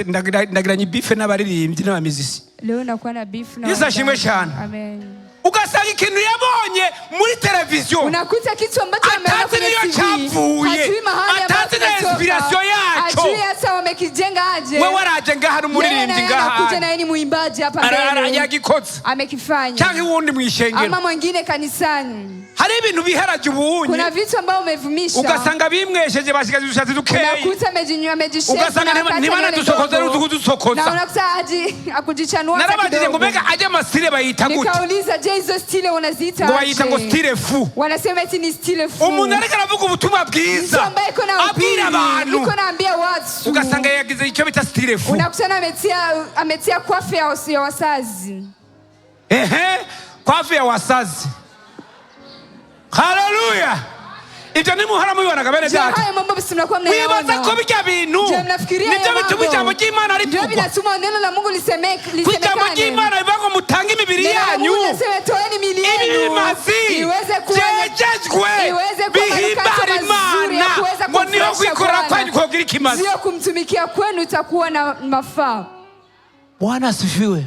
Speaker 1: ndagiranye bife n'abaririmbyi n'abamizisi.
Speaker 2: Leo nakuwa na beef na
Speaker 1: Yesu ashimwe
Speaker 2: waimbaji.
Speaker 1: cyane.
Speaker 2: Amen.
Speaker 1: Ugasanga ikintu yabonye muri televiziyo,
Speaker 2: Unakuta kitu ambacho ameona
Speaker 1: atazi
Speaker 2: kwenye
Speaker 1: niyo
Speaker 2: TV,
Speaker 1: cyavuye,
Speaker 2: hajui mahali ambapo
Speaker 1: atazi na
Speaker 2: kinatoka,
Speaker 1: inspiration yaco.
Speaker 2: hajui hata wamekijenga aje.
Speaker 1: We waraje ngaha
Speaker 2: Yeye
Speaker 1: n'umuririmbyi
Speaker 2: naye
Speaker 1: ngaha
Speaker 2: anakuja na yeye ni mwimbaji hapa mbele,
Speaker 1: yagikoze,
Speaker 2: amekifanya,
Speaker 1: cyangwa uwundi mu ishengero.
Speaker 2: ama mwingine kanisani.
Speaker 1: Hari ibintu biharaje ubunye,
Speaker 2: Kuna vitu ambavyo umevumisha,
Speaker 1: ugasanga bimwesheje basigaje udushatsi dukeyi,
Speaker 2: unakuta amejishefu
Speaker 1: ugasanga
Speaker 2: na akata
Speaker 1: ntibanadusokoza
Speaker 2: nywele ndogo.
Speaker 1: n'udusokoza.
Speaker 2: Na unakuta haji akujichanua hata
Speaker 1: Narabajije ngo
Speaker 2: kidogo.
Speaker 1: mbega ajya amasitire bayita gute?
Speaker 2: Nikauliza, je, hizo stile unaziita
Speaker 1: Ngo bayita ngo
Speaker 2: aje?
Speaker 1: stile fu.
Speaker 2: Wanasema eti ni stile fu.
Speaker 1: Umuntu ariko aravuga ubutumwa
Speaker 2: Mtu
Speaker 1: bwiza,
Speaker 2: ambaye iko na
Speaker 1: abwira
Speaker 2: ubiri,
Speaker 1: abantu,
Speaker 2: iko naambia watu,
Speaker 1: ugasanga yagize icyo bita stile fu.
Speaker 2: unakutana ametia kwafu ya wasazi.
Speaker 1: Ehe, kwafi ya wasazi. Haleluya! Ibyo ntimuhora mubibonaga bene
Speaker 2: Je,
Speaker 1: data?
Speaker 2: hayo mambo si mnakuwa
Speaker 1: Wibaza ko
Speaker 2: mnayaona?
Speaker 1: bijya bintu
Speaker 2: Je, mnafikiria
Speaker 1: nibyo
Speaker 2: hayo
Speaker 1: bituma
Speaker 2: mambo
Speaker 1: ijambo ry'Imana
Speaker 2: ndio
Speaker 1: rivugwa?
Speaker 2: vinatuma neno la Mungu
Speaker 1: Ko ijambo
Speaker 2: lisemekane?
Speaker 1: ry'Imana rivuga ngo mutange imibiri
Speaker 2: Neno la
Speaker 1: yanyu
Speaker 2: Mungu linasema toeni miili
Speaker 1: ibi
Speaker 2: yenu
Speaker 1: bimazi
Speaker 2: iweze kuwa
Speaker 1: byejejwe
Speaker 2: iweze kuwa manukato
Speaker 1: bihimbara
Speaker 2: mazuri ya
Speaker 1: Imana,
Speaker 2: kuweza
Speaker 1: ngo niho
Speaker 2: kumfurahisha
Speaker 1: kwikorera
Speaker 2: Bwana.
Speaker 1: kwanyu kogira ikimazi.
Speaker 2: Sio kumtumikia kwenu itakuwa na mafaa.
Speaker 1: Bwana asifiwe.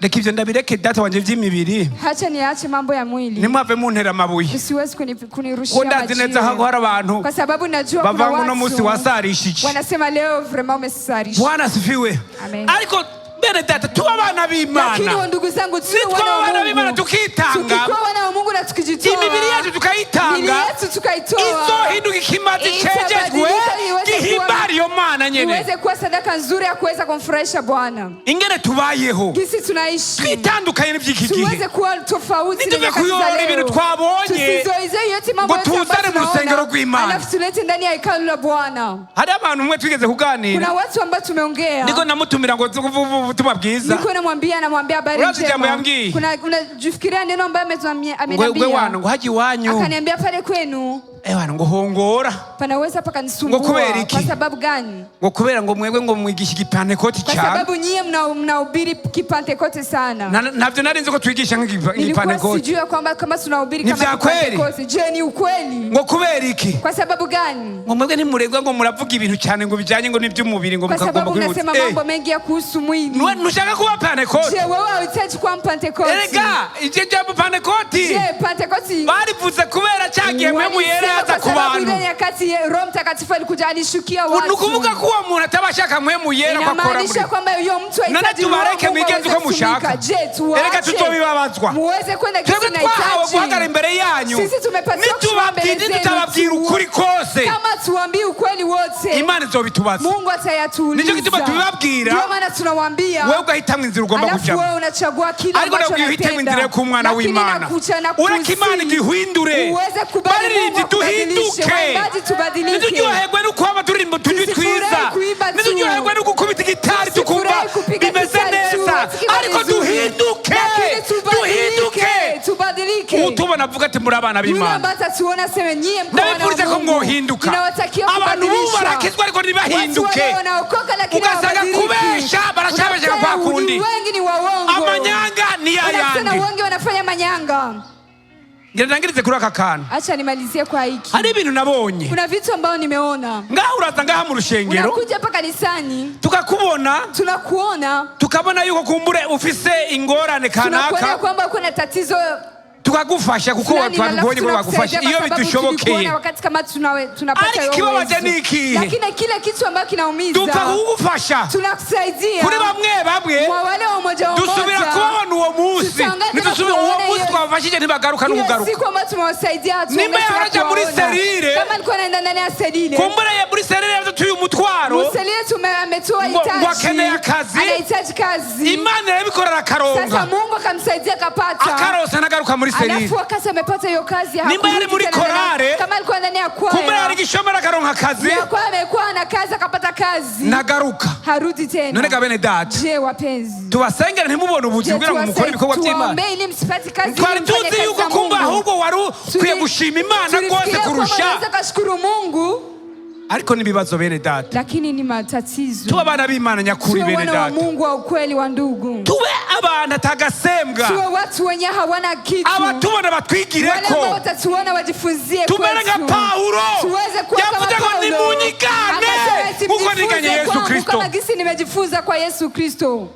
Speaker 1: Reka ibyo ndabireke data wanje by'imibiri.
Speaker 2: Hacha niache mambo ya mwili,
Speaker 1: Ntimwave muntera amabuye,
Speaker 2: usiwezi
Speaker 1: ko
Speaker 2: kunirushia
Speaker 1: ndazi neza
Speaker 2: majiwe,
Speaker 1: ko hari abantu
Speaker 2: kwa sababu najua kuna
Speaker 1: bava ngo uno munsi
Speaker 2: watu
Speaker 1: wasarishije.
Speaker 2: wanasema leo vrema umesarisha.
Speaker 1: Bwana asifiwe.
Speaker 2: Amen.
Speaker 1: Ariko bene data, tuba abana
Speaker 2: Lakini
Speaker 1: b'Imana,
Speaker 2: wa ndugu zangu, tuwe
Speaker 1: nitwa
Speaker 2: wana wa
Speaker 1: abana b'Imana,
Speaker 2: Mungu,
Speaker 1: tukitanga,
Speaker 2: tukikuwa wana wa Mungu na tukijitoa,
Speaker 1: imibiri yacu
Speaker 2: miili
Speaker 1: tukayitanga,
Speaker 2: yetu tukaitoa,
Speaker 1: izohinduka ikimazi cejejwe
Speaker 2: Itabadilika iweze
Speaker 1: gihimbara iyo Mana nyene.
Speaker 2: iweze kuwa sadaka nzuri ya kuweza kumfurahisha Bwana.
Speaker 1: Ingene tubayeho
Speaker 2: Gisi tunaishi
Speaker 1: twitandukanye n'iby'iki gihe,
Speaker 2: tuweze kuwa tofauti na
Speaker 1: Ntituve
Speaker 2: nyakati za
Speaker 1: kuyora
Speaker 2: leo.
Speaker 1: ibintu twabonye,
Speaker 2: Tusizoize yote mambo
Speaker 1: ngo
Speaker 2: yote ambayo
Speaker 1: tuzane mu
Speaker 2: tunaona,
Speaker 1: rusengero rw'Imana.
Speaker 2: alafu tulete ndani ya hekalu la Bwana.
Speaker 1: Hari abantu umwe twigeze kuganira,
Speaker 2: Kuna watu ambao tumeongea,
Speaker 1: niko namutumira ngo tuvuge ubutumwa bwiza.
Speaker 2: niko namwambia habari
Speaker 1: Urazi jambo
Speaker 2: njema.
Speaker 1: yambwiye?
Speaker 2: Kuna unajifikiria neno ambayo
Speaker 1: Ngwe wana
Speaker 2: ameniambia,
Speaker 1: ngo hajya iwanyu,
Speaker 2: akaniambia pale kwenu
Speaker 1: eh wana ngo hongora.
Speaker 2: panaweza pakanisumbua.
Speaker 1: Ngo kubera iki?
Speaker 2: Kwa sababu gani?
Speaker 1: Ngo kubera ngo mwebwe ngo mwigisha igipantekoti
Speaker 2: Kwa
Speaker 1: cyane.
Speaker 2: sababu nyie mnahubiri kipantekote sana.
Speaker 1: Ntabyo nari nzi ko twigisha
Speaker 2: Nilikuwa
Speaker 1: nk'igipantekoti.
Speaker 2: sijui ya kwamba kama tunahubiri
Speaker 1: Ni
Speaker 2: kama
Speaker 1: vya kweli?
Speaker 2: kipantekote. Je, ni ukweli?
Speaker 1: Ngo kubera iki?
Speaker 2: Kwa sababu gani?
Speaker 1: Ngo mwebwe ntimuregwa ngo muravuga ibintu cyane ngo bijyanye ngo n'iby'umubiri ngo
Speaker 2: Kwa
Speaker 1: mukagomba
Speaker 2: sababu
Speaker 1: kwihutsa.
Speaker 2: mnasema mambo mengi ya kuhusu mwili.
Speaker 1: Ntushaka kuba pantekoti?
Speaker 2: Je, wewe hauhitaji kuwa mpantekote?
Speaker 1: Erega iryo jambo pantekoti
Speaker 2: Je, Pentekote
Speaker 1: barivuze kubera cya gihe mwe muyera
Speaker 2: walisema
Speaker 1: yaza
Speaker 2: kwa
Speaker 1: ku
Speaker 2: sababu
Speaker 1: bantu.
Speaker 2: ile nyakati Roho Mtakatifu alikuja alishukia
Speaker 1: Ni
Speaker 2: watu.
Speaker 1: ukuvuga ko uwo muntu ataba ashaka mwe muyera ko akora muri
Speaker 2: Inamaanisha kwamba huyo mtu
Speaker 1: None
Speaker 2: hahitaji Roho wa
Speaker 1: tubareke
Speaker 2: Mungu
Speaker 1: mwigenze
Speaker 2: aweze
Speaker 1: uko mushaka.
Speaker 2: kutumika. Je,
Speaker 1: Erega
Speaker 2: tuache
Speaker 1: tutobibabazwa.
Speaker 2: muweze kwenda
Speaker 1: Twebwe
Speaker 2: kisi
Speaker 1: twahawe guhagarara
Speaker 2: nahitaji.
Speaker 1: imbere yanyu,
Speaker 2: Sisi tumepatiwa kusimama mbele
Speaker 1: nitubabwira
Speaker 2: zenu
Speaker 1: tutababwira
Speaker 2: tu.
Speaker 1: ukuri kose,
Speaker 2: Kama tuambii ukweli wote,
Speaker 1: Imana izobitubaza.
Speaker 2: Mungu atayatuuliza.
Speaker 1: Nicyo gituma tubibabwira.
Speaker 2: Ndio maana tunawaambia,
Speaker 1: Wewe ugahitamo inzira ugomba
Speaker 2: alafu
Speaker 1: kujamo,
Speaker 2: wewe unachagua kile
Speaker 1: ariko
Speaker 2: ambacho
Speaker 1: nabwiye uhitemo
Speaker 2: unapenda.
Speaker 1: inzira yo kuba umwana
Speaker 2: Lakini
Speaker 1: w'Imana.
Speaker 2: nakucha na
Speaker 1: Ureke Imana
Speaker 2: kusihi
Speaker 1: igihindure.
Speaker 2: uweze kubali Mungu
Speaker 1: Baririmbyi,
Speaker 2: akubadilishe.
Speaker 1: duhinduke.
Speaker 2: Waimbaji, tubadilike.
Speaker 1: Ntituryoherwe no kuba turirimba utujwi
Speaker 2: Tusifurahi
Speaker 1: twiza,
Speaker 2: kuimba tu.
Speaker 1: ntituryoherwe no gukubita igitari tukumva
Speaker 2: Tusifurahi kupiga
Speaker 1: bimeze
Speaker 2: gitari tu,
Speaker 1: neza,
Speaker 2: tukiwa
Speaker 1: ariko
Speaker 2: vizuri.
Speaker 1: duhinduke,
Speaker 2: Lakini
Speaker 1: duhinduke.
Speaker 2: tubadilike, tubadilike.
Speaker 1: Utubona avuga ati muri abana
Speaker 2: Yule
Speaker 1: b'Imana.
Speaker 2: ambaye atatuona aseme nyie mko wana wa
Speaker 1: Ndabifuriza ko
Speaker 2: Mungu.
Speaker 1: mwohinduka.
Speaker 2: Ninawatakia
Speaker 1: Abantu bubu
Speaker 2: kubadilishwa.
Speaker 1: barakizwa ariko
Speaker 2: Watu
Speaker 1: ntibahinduke.
Speaker 2: wale wanaokoka lakini
Speaker 1: Ugasanga
Speaker 2: hawabadiliki.
Speaker 1: kubesha, baracabesheka
Speaker 2: Unakuta
Speaker 1: kwa kundi.
Speaker 2: wengi ni waongo.
Speaker 1: Amanyanga ni
Speaker 2: Unakutana
Speaker 1: yayandi.
Speaker 2: wengi wanafanya manyanga.
Speaker 1: Ngira ndangirize kuri aka kantu.
Speaker 2: Acha nimalizie kwa hiki.
Speaker 1: Hari ibintu nabonye.
Speaker 2: Kuna vitu ambavyo nimeona.
Speaker 1: Ngaho uraza ngaha mu rushengero,
Speaker 2: Unakuja hapa kanisani,
Speaker 1: tukakubona,
Speaker 2: tunakuona,
Speaker 1: tukabona yuko kumbure ufise ingorane
Speaker 2: tunakuona
Speaker 1: kanaka,
Speaker 2: kwamba uko na tatizo
Speaker 1: tukagufasha kuko
Speaker 2: fulani, na alafu
Speaker 1: twabibonye ko
Speaker 2: tunakusaidia
Speaker 1: bagufasha
Speaker 2: kwa
Speaker 1: iyo
Speaker 2: sababu
Speaker 1: bidushobokeye.
Speaker 2: tulikuona wakati kama tunapata
Speaker 1: Ariko
Speaker 2: hiyo
Speaker 1: ikibabaje
Speaker 2: uwezo.
Speaker 1: ni ikihe?
Speaker 2: Lakini kile kitu ambacho kinaumiza,
Speaker 1: Dupfa kugufasha
Speaker 2: tunakusaidia
Speaker 1: kuri bamwe bamwe,
Speaker 2: kwa wale wa umoja wa
Speaker 1: dusubira
Speaker 2: umoja.
Speaker 1: kubabona uwo munsi,
Speaker 2: Tutaangaza
Speaker 1: ntidusubira uwo
Speaker 2: kuwaona
Speaker 1: munsi
Speaker 2: hiyo-
Speaker 1: twabafashije ntibagaruka
Speaker 2: Ile
Speaker 1: n'ukugaruka.
Speaker 2: siku ambayo tumewasaidia hatuongezi
Speaker 1: Nimba
Speaker 2: tena
Speaker 1: yaraja muri
Speaker 2: kuwaona.
Speaker 1: selile,
Speaker 2: Kama alikuwa anaenda ndani ya selile,
Speaker 1: kumbure ye muri serire yadutuye umutwaro,
Speaker 2: muselile ametoa
Speaker 1: Ngo akeneye
Speaker 2: hitaji,
Speaker 1: akazi.
Speaker 2: anahitaji kazi.
Speaker 1: Imana irabikorera akaronka,
Speaker 2: Sasa Mungu akamsaidia akapata,
Speaker 1: akaronsa ntagaruka muri serire.
Speaker 2: alafu wakati amepata hiyo kazi
Speaker 1: Nimba
Speaker 2: hakurudi
Speaker 1: yari muri
Speaker 2: tena ndani ya-
Speaker 1: korale,
Speaker 2: kama alikuwa ndani ya
Speaker 1: kumbure
Speaker 2: kwaya
Speaker 1: yari igishomeri akaronka akazi,
Speaker 2: ya kwaya, amekuwa na kazi akapata kazi,
Speaker 1: nagaruka.
Speaker 2: harudi tena.
Speaker 1: None ga bene data,
Speaker 2: Je, wapenzi,
Speaker 1: tubasengere ntimubone ubuzi
Speaker 2: je,
Speaker 1: kugira ngo mukore ibikorwa by'Imana.
Speaker 2: tuwaombee ili msipate kazi ili
Speaker 1: Twari
Speaker 2: mfanye
Speaker 1: tuzi
Speaker 2: kazi
Speaker 1: yuko
Speaker 2: za
Speaker 1: kumba
Speaker 2: Mungu.
Speaker 1: ahubwo wari ukwiye gushima Imana rwose
Speaker 2: Tulifikiria kwamba
Speaker 1: kurusha,
Speaker 2: unaweza kashukuru Mungu,
Speaker 1: ariko n'ibibazo bene data.
Speaker 2: lakini ni matatizo.
Speaker 1: Tube abana b'Imana nyakuri
Speaker 2: Tuwe
Speaker 1: bene
Speaker 2: wana wa
Speaker 1: data,
Speaker 2: Mungu wa ukweli wa ndugu,
Speaker 1: tube abantu atagasembwa,
Speaker 2: tuwe watu wenye hawana kitu,
Speaker 1: abatubona
Speaker 2: wale
Speaker 1: batwigireko,
Speaker 2: ambao watatuona wajifunzie
Speaker 1: tumere nka
Speaker 2: kwetu.
Speaker 1: Pawulo
Speaker 2: Tuweze kuwa kama
Speaker 1: yavuze ngo
Speaker 2: Paulo.
Speaker 1: nimunyigane
Speaker 2: Akasema eti
Speaker 1: nkuko niganye
Speaker 2: mjifunze
Speaker 1: Yesu
Speaker 2: kwangu
Speaker 1: Kristo.
Speaker 2: kama gisi nimejifunza kwa Yesu Kristo.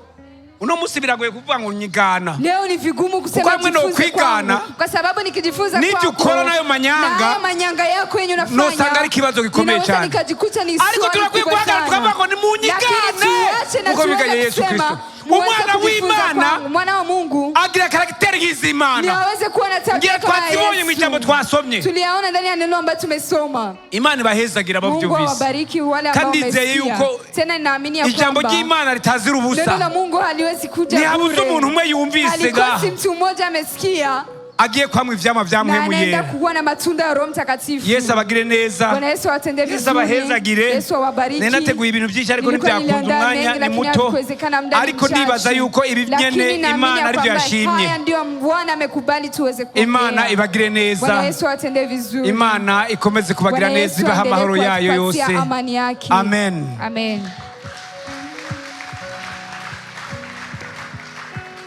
Speaker 1: Uno munsi biragoye kuvuga ngo nyigana,
Speaker 2: Leo ni vigumu kusema
Speaker 1: Kuko hamwe
Speaker 2: jifunze
Speaker 1: nokwigana,
Speaker 2: kwangu, kwa sababu nikijifunza
Speaker 1: n'ibyo
Speaker 2: kwako
Speaker 1: ukora n'ayo manyanga,
Speaker 2: na hayo manyanga yako yenye unafanya,
Speaker 1: nosanga ari ikibazo gikomeye
Speaker 2: ninaweza
Speaker 1: cyane.
Speaker 2: nikajikuta ni
Speaker 1: Ariko
Speaker 2: swali
Speaker 1: turakwiye
Speaker 2: kubwa
Speaker 1: guhagarara
Speaker 2: sana.
Speaker 1: tukavuga ngo nimunyigane
Speaker 2: Lakini tuache na
Speaker 1: nkuko
Speaker 2: tuweze
Speaker 1: biganye Yesu
Speaker 2: kusema,
Speaker 1: Kristo.
Speaker 2: muweze
Speaker 1: Umwana
Speaker 2: kujifunza
Speaker 1: w'Imana
Speaker 2: kwangu. Mwana wa Mungu
Speaker 1: agira karagiteri
Speaker 2: ni
Speaker 1: y'iz'Imana.
Speaker 2: aweze kuwa na tabia
Speaker 1: Ngira
Speaker 2: kama ya
Speaker 1: twazibonye mu ijambo
Speaker 2: Yesu.
Speaker 1: twasomye.
Speaker 2: Tuliyaona ndani ya neno ambayo tumesoma.
Speaker 1: Imana ibahezagira
Speaker 2: Mungu
Speaker 1: ababyumvise.
Speaker 2: awabariki wale ambao
Speaker 1: Kandi nizeye
Speaker 2: wamesikia.
Speaker 1: yuko
Speaker 2: Tena ninaamini ya
Speaker 1: ijambo
Speaker 2: kwamba
Speaker 1: ry'Imana ritazira
Speaker 2: neno la
Speaker 1: ubusa.
Speaker 2: Mungu haliwezi kuja
Speaker 1: Ntihabuze
Speaker 2: bure.
Speaker 1: umuntu umwe yumvise
Speaker 2: Halikosi
Speaker 1: ngaha
Speaker 2: mtu mmoja amesikia
Speaker 1: Agiye kwamwa ivyamwa vya
Speaker 2: na
Speaker 1: Mpwemu
Speaker 2: anaenda
Speaker 1: Yera.
Speaker 2: kuwa na matunda ya Roho Mtakatifu.
Speaker 1: Yesu abagire neza.
Speaker 2: Bwana Yesu awatendee
Speaker 1: Yesu
Speaker 2: vizuri.
Speaker 1: abahezagire.
Speaker 2: Yesu awabariki.
Speaker 1: Nari nateguye ibintu byinshi ariko
Speaker 2: Nilikuwa
Speaker 1: ntibyakunze,
Speaker 2: niliandaa
Speaker 1: umwanya
Speaker 2: mengi,
Speaker 1: ni
Speaker 2: lakini
Speaker 1: muto.
Speaker 2: hakuwezekana, muda ni
Speaker 1: Ariko
Speaker 2: mchache.
Speaker 1: ndibaza yuko ibi
Speaker 2: Lakini
Speaker 1: nyene
Speaker 2: naamini
Speaker 1: Imana
Speaker 2: ya
Speaker 1: aribyo
Speaker 2: kwamba
Speaker 1: yashimye.
Speaker 2: haya ndio Bwana amekubali tuweze kuongea.
Speaker 1: Imana ibagire
Speaker 2: Bwana
Speaker 1: neza.
Speaker 2: Yesu awatendee vizuri.
Speaker 1: Imana ikomeze kubagira
Speaker 2: Bwana
Speaker 1: neza,
Speaker 2: Yesu
Speaker 1: ibaha
Speaker 2: aendelee
Speaker 1: amahoro yayo
Speaker 2: kuwatupatia
Speaker 1: yose.
Speaker 2: amani yake.
Speaker 1: Amen.
Speaker 2: Amen.